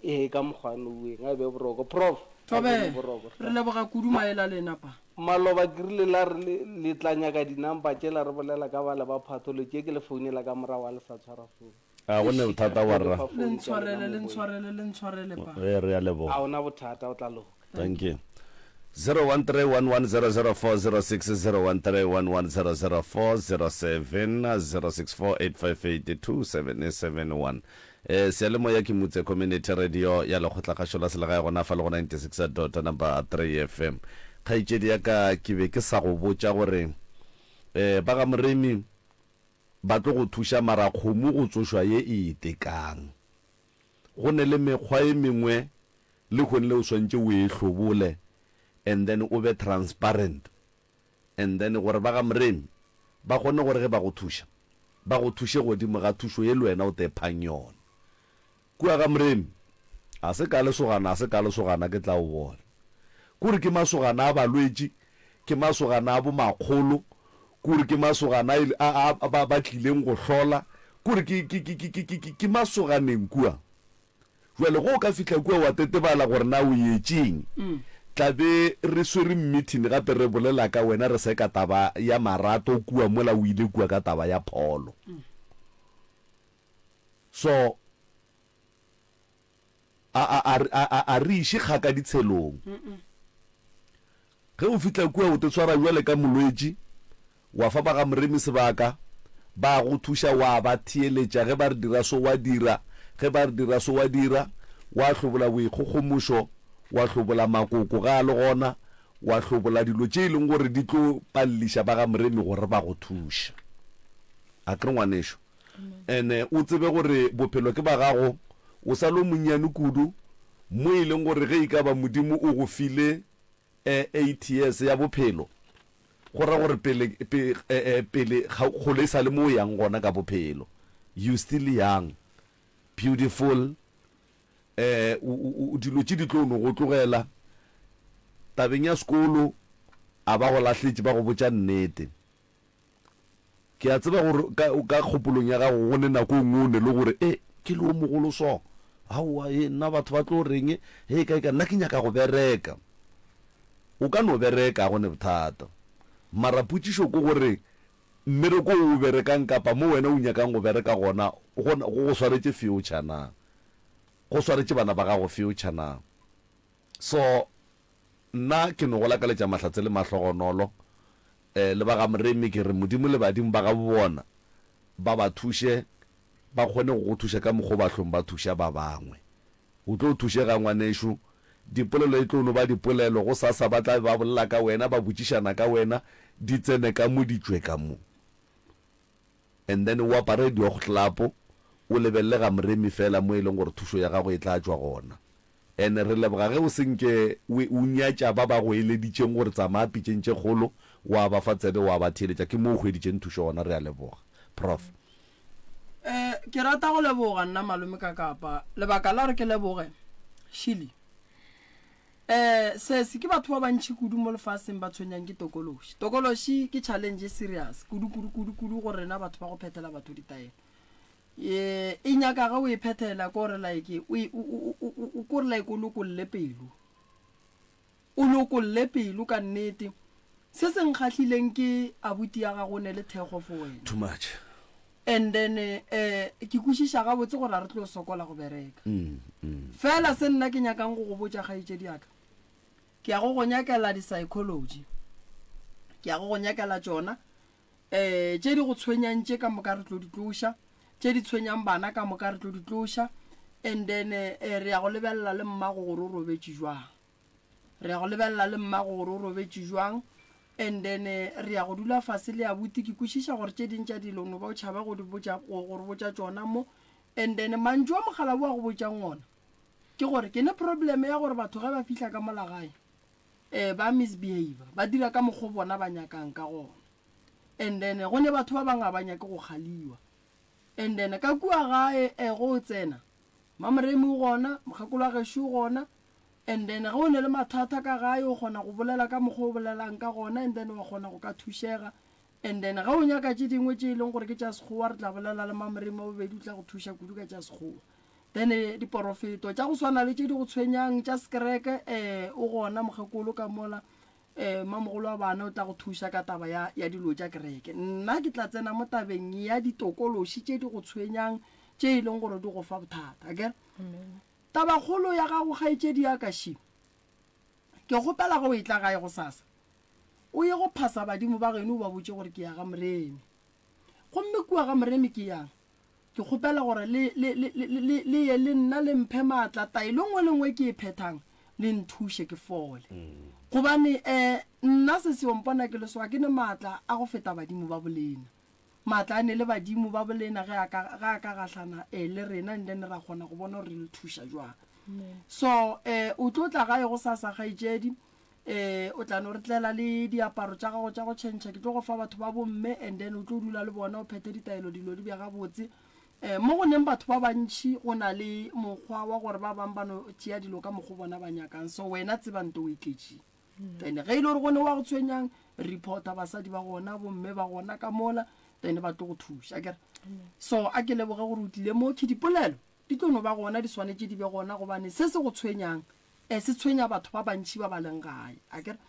Ee, ka mokgwa noueng, a e be boroko. Prof, a e be Thobela, boroko. re leboga kudu maele a lena pa. Maloba ke rile la re le, le tla nyaka di-number tšela re bolela ka bale ba pathology, ye ke le founela ka morago a le sa tshwara phone. A go ne bothata Ke tlo le warra. fa Le phone tša lena ntshwarele, le mo boeng. ntshwarele, le ntshwarele pa. Ge re a leboga. A ona bothata, o tla loka. Thank you. 0131100406 0131100407 0648582771 Eh, seyalemoya ke Mutse Community Radio ya Lekgotlakgašo la Selegae gona fa le go 96 dot number 3 FM. Kgaetšedi ya ka ke be ke sa go botša gore eh ba ga Moremi ba tlo go thuša mara kgomo go tsošwa ye e itekang. Go ne le mekgwa e mengwe lehono le o swantše o e hlobole and then o be transparent and then gore ba ga Moremi ba kgone gore ge ba go thuša ba go thuše godimo ga thušo ye le wena o tephang yona. Kua ga Moremi a se ka lesogana a se ka lesogana ke tla o bona. Kore ke masogana a balwetši, ke masogana a bo makgolo, kore ke masogana a, a, a, ba, ba tlileng go hlola, kore ke, ke, ke, ke, ke, ke, ke, ke masoganeng kua. Bjale ge o ka fihla kua wa tetebala gore na o yetšeng, tla be re swere meeting gape re bolela ka wena re seka taba ya marato kua mola o ile kua ka taba ya pholo. So a, a, a, a, a, a re iše kgaka ditshelong. Ge o fihla kua o te tshwara bjale ka molwetši, wa fa ba ga Moremi sebaka, ba go thuša wa ba theeletša ge ba re dira so wa dira, ge ba re dira so wa dira, wa hlobola boikgogomošo, wa hlobola makoko ge a le gona, wa hlobola dilo tše e leng gore di tlo paleliša ba ga Moremi gore ba go thuše. Akere ngwanešo? Ene o tsebe gore bophelo ke ba gago, o sa le o monnyane kudu mo e leng gore ge e ka ba Modimo o go file ATS ya bophelo, go ra gore pele, pe, pele ga kgole e sa le mo o yang gona ka bophelo. You still young, beautiful, eh, o, o, o, dilo tše di tlo no go tlogela. Tabeng ya sekolo, a ba go lahletše ba go botša nnete. Ke a tseba gore ka, ka kgopolong ya gago go ne nako e nngwe o ne le gore, E, ke le o mogolo so. Aowa, e, nna batho ba tlo reng? He, kae, kae, nna ke nyaka go bereka. O ka no bereka, ga go ne bothata. Mara potšišo ke gore, mmereko wo o berekang kapa mo wena o nyakang go bereka gona, go, go go swaretše future na? Go swaretše bana ba gago future na? So, nna ke no go lakaletša mahlatse le mahlogonolo. Le ba ga Moremi ke re Modimo le badimo ba gabo bona ba ba thuše ba kgone go go thuša ka mokgwa o ba hlong ba thuša ba bangwe. O tlo thušega ngwanešu. Dipolelo e tlo no ba dipolelo, gosasa ba tla be ba bolela ka wena, ba botšišana ka wena, di tsene ka mo di tšwe ka mo. And then o apare diogtlapo, o lebelele ga Moremi fela mo e leng gore thušo ya gago e tla tšwa gona. And re leboga ge o se nke o, o nyatša ba ba go eleditšeng gore tsamaya pitšeng tše kgolo, wa ba fa tsebe, wa ba theeletša. Ke mo o hweditšeng thušo gona. Re a leboga. Prof. Eh, ke rata go leboga nna malome ka kapa. Lebaka la gore ke leboge, Shirley, eh, sesi ke batho ba bantši kudu mo lefaseng ba tshwenyang ke tokološi. Tokološi ke challenge e serious kudu, kudu, kudu, kudu go rena batho ba go phethela batho ditaelo. E, e nyaka ge o e phethela ko re like o e, o, o, o, o, ko re like o lokolle pelo. O lokolle pelo ka nnete. Se se nkgahlileng ke abuti ya gago o ne le thekgo for wena. Too much. And then eh, ke kwešiša gabotse gore a re tlo sokola go bereka. Mm, mm. Fela se nna ke nyakang go go botša kgaetšedi ya ka, ke ya go go nyakela di-psychology. Ke ya go go nyakela tšona. Um tše di go tshwenyang tše ka moka re tlo di tloša, tše di tshwenyang bana ka moka re tlo di tloša, and then eh, re ya go lebelela le mmago gore o robetše jwang, re ya go lebelela le mmago gore o robetše jwang, and then eh, re ya go dula fase le abuti. Ke kwešiša gore tše ding tša dilo no ba o tšhaba go di botša, go go re botša tšona mo, and then mantšu a mogala o a go botšang ona ke gore ke ne problem ya gore batho ge ba fihla ka mola gae eh ba misbehaver, ba dira ka mokgo bona ba nyakang ka gona. And then go ne batho ba bangwe ga ba nyake go kgaliwa. And then ka kua gae eh go o tsena, Mamoremi o gona, mokgekolo wa gešo o gona. And then ge o ne le mathata ka gae o kgona go bolela ka mokgo o bolelang ka gona and then wa kgona go ka thušega. And then ge o nyaka tše dingwe tše e leng gore ke tša Sekgowa re tla bolela le Mamoremi wa bobedi o tla go thuša kudu ka tša Sekgowa. Then diporofeto tša go swana le tše di go tshwenyang tša sekereke, eh, o gona mokgekolo ka mola, eh, mamogolo wa bana o tla go thuša ka taba ya, ya dilo tša kereke. Nna ke tla tsena mo tabeng ya ditokološi tše di go tshwenyang tše e leng gore di go fa bothata, akere? Tabakgolo ya gago kgaetšedi ya ka še, ke kgopela ge o etla gae gosasa, o ye go phasa badimo ba geno o ba botše gore ke ya ga Moremi. Gomme kua ga Moremi ke yang? Ke kgopela gore le, le, le, le, le, le ye le nna le mphe maatla, taelo nngwe le nngwe ke e phethang, le nthuše ke fole. Gobane, eh, nna se se mpona ke le so, ga ke ne maatla a go feta badimo ba bolena. Maatla a ne le badimo ba bolena ge a ka, ge a ka gahlana, eh, le rena, and then ra kgona go bona gore re le thuša jwang. So, eh, o tlo tla gae gosasa, kgaetšedi. Ee, o tla no re tlela le diaparo tša gago tša go tšhentšha, ke tlo go fa batho ba bomme and then o tlo dula le bona o phethe ditaelo dilo di be gabotse. Um mo go neng batho ba bantši go na le mokgwa wa gore ba bang ba no tšea dilo ka mokgo bona ba nyakang, so wena tseba nto o e tletšeng. Then ge e le gore go ne wa go tshwenyang, reporta basadi ba gona, bomme ba gona ka mola, then ba tlo go thuša akere. So a ke leboge gore o tlile mo, ke dipolelo di tlo no ba gona, di swanetše di be gona gobane se se go tshwenyang E, se tshwenya batho ba bantši ba ba leng gae, akere?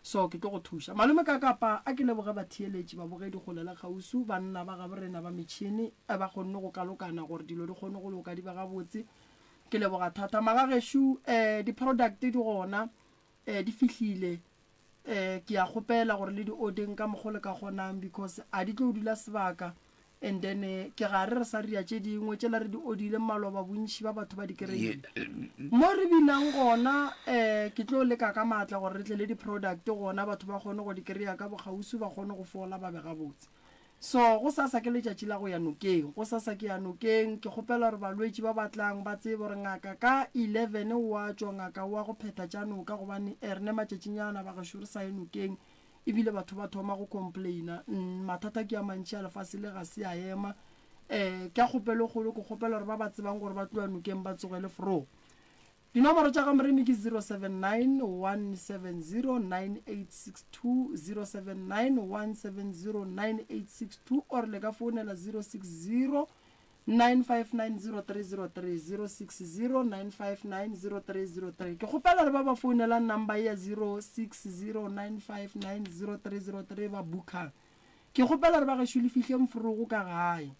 So, ke tlo go thuša. Malome ka kapa, a ke leboge batheeletši, babogedi kgole le kgauswi, banna ba gaborena ba metšhene, e, ba kgonne go kalokana gore dilo di kgone go loka di be gabotse. Ke leboga thata. Magagešo, e, di-product di gona, e, di fihlile. Eh, ke a kgopela gore le di ordeng ka mokgo le ka kgonang because a di tlo dula sebaka and then eh, ke gare re sa ria tše dingwe tšela re di odile maloba bontši ba batho ba di kry-ile mo re binang gona um ke tlo leka ka maatla gore re tle le di-product gona batho ba kgone go di kry-a ka bokgauswi ba kgone go fola ba be gabotse So, gosasa ke letšatši la go ya nokeng. Gosasa ke ya nokeng. Ke kgopela gore balwetši ba ba tlang ba tsebe gore ngaka ka 11 o a tšwa, ngaka o a go phetha tša noka gobane eh, re ne matšatšinyana bagešo re sa ye nokeng ebile batho ba thoma go complaina. Mm, mathata ke a mantši a lefase le ga se a ema. Eh, ka kgopelo e kgolo ke kgopela gore ba ba tsebang gore ba tlo ya nokeng ba tsogele fro. Dinomoro tša ga Moremi ke 079 170 9862, 079 170 9862, or le ka founela 060 959 0303, 060 959 0303. Ke kgopela gore ba ba founelang number ye ya 060 959 0303 ba bookang. Ke kgopela gore ba gešo le fihle mforogo ka gae.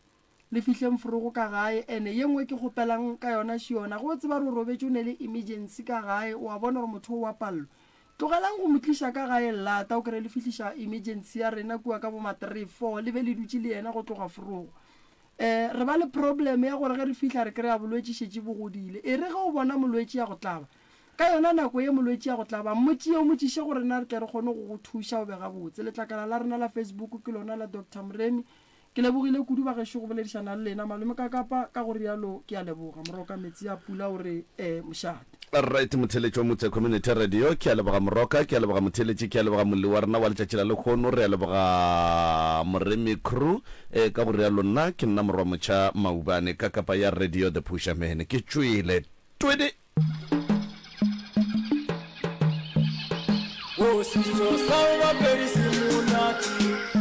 Le fihle mforogo ka gae ene ye nngwe ke kgopelang ka yona še yona ge o tseba gore o robetše o ne le emergency ka gae o a bona gore motho o wa pallwa tlogelang go mo tliša ka gae llata o kry le fihliša emergency ya rena kua ka bo ma three four le be le dutše le yena go tloga forogo um re ba le problem ya gore ge re fihla re kry-a bolwetši šetše bo godile e re ge o bona molwetši ya go tlaba ka yona nako ye molwetši ya go tlaba mo tšee o mo tšiše go rena re tle re kgone go go thuša o be gabotse letlakala la rena la Facebook ke lona la Doctor Moremi Ke lebogile kudu bagešo go boledišana le lena. Malome Kakapa ka go realo ke a leboga. Moroka metsi a pula o re eh mošate. Right motheeletši wa Motse Community Radio, ke a leboga Moroka, ke a leboga motheeletši, ke a leboga molli wa rena wa letšatši la lehono, re a leboga Moremi Crew, eh ka go realo nna ke nna Morwa Motšha Maubane ka kapa ya Radio The Pusher Man ke tšwele twede. O setšo sa bapedi se monate.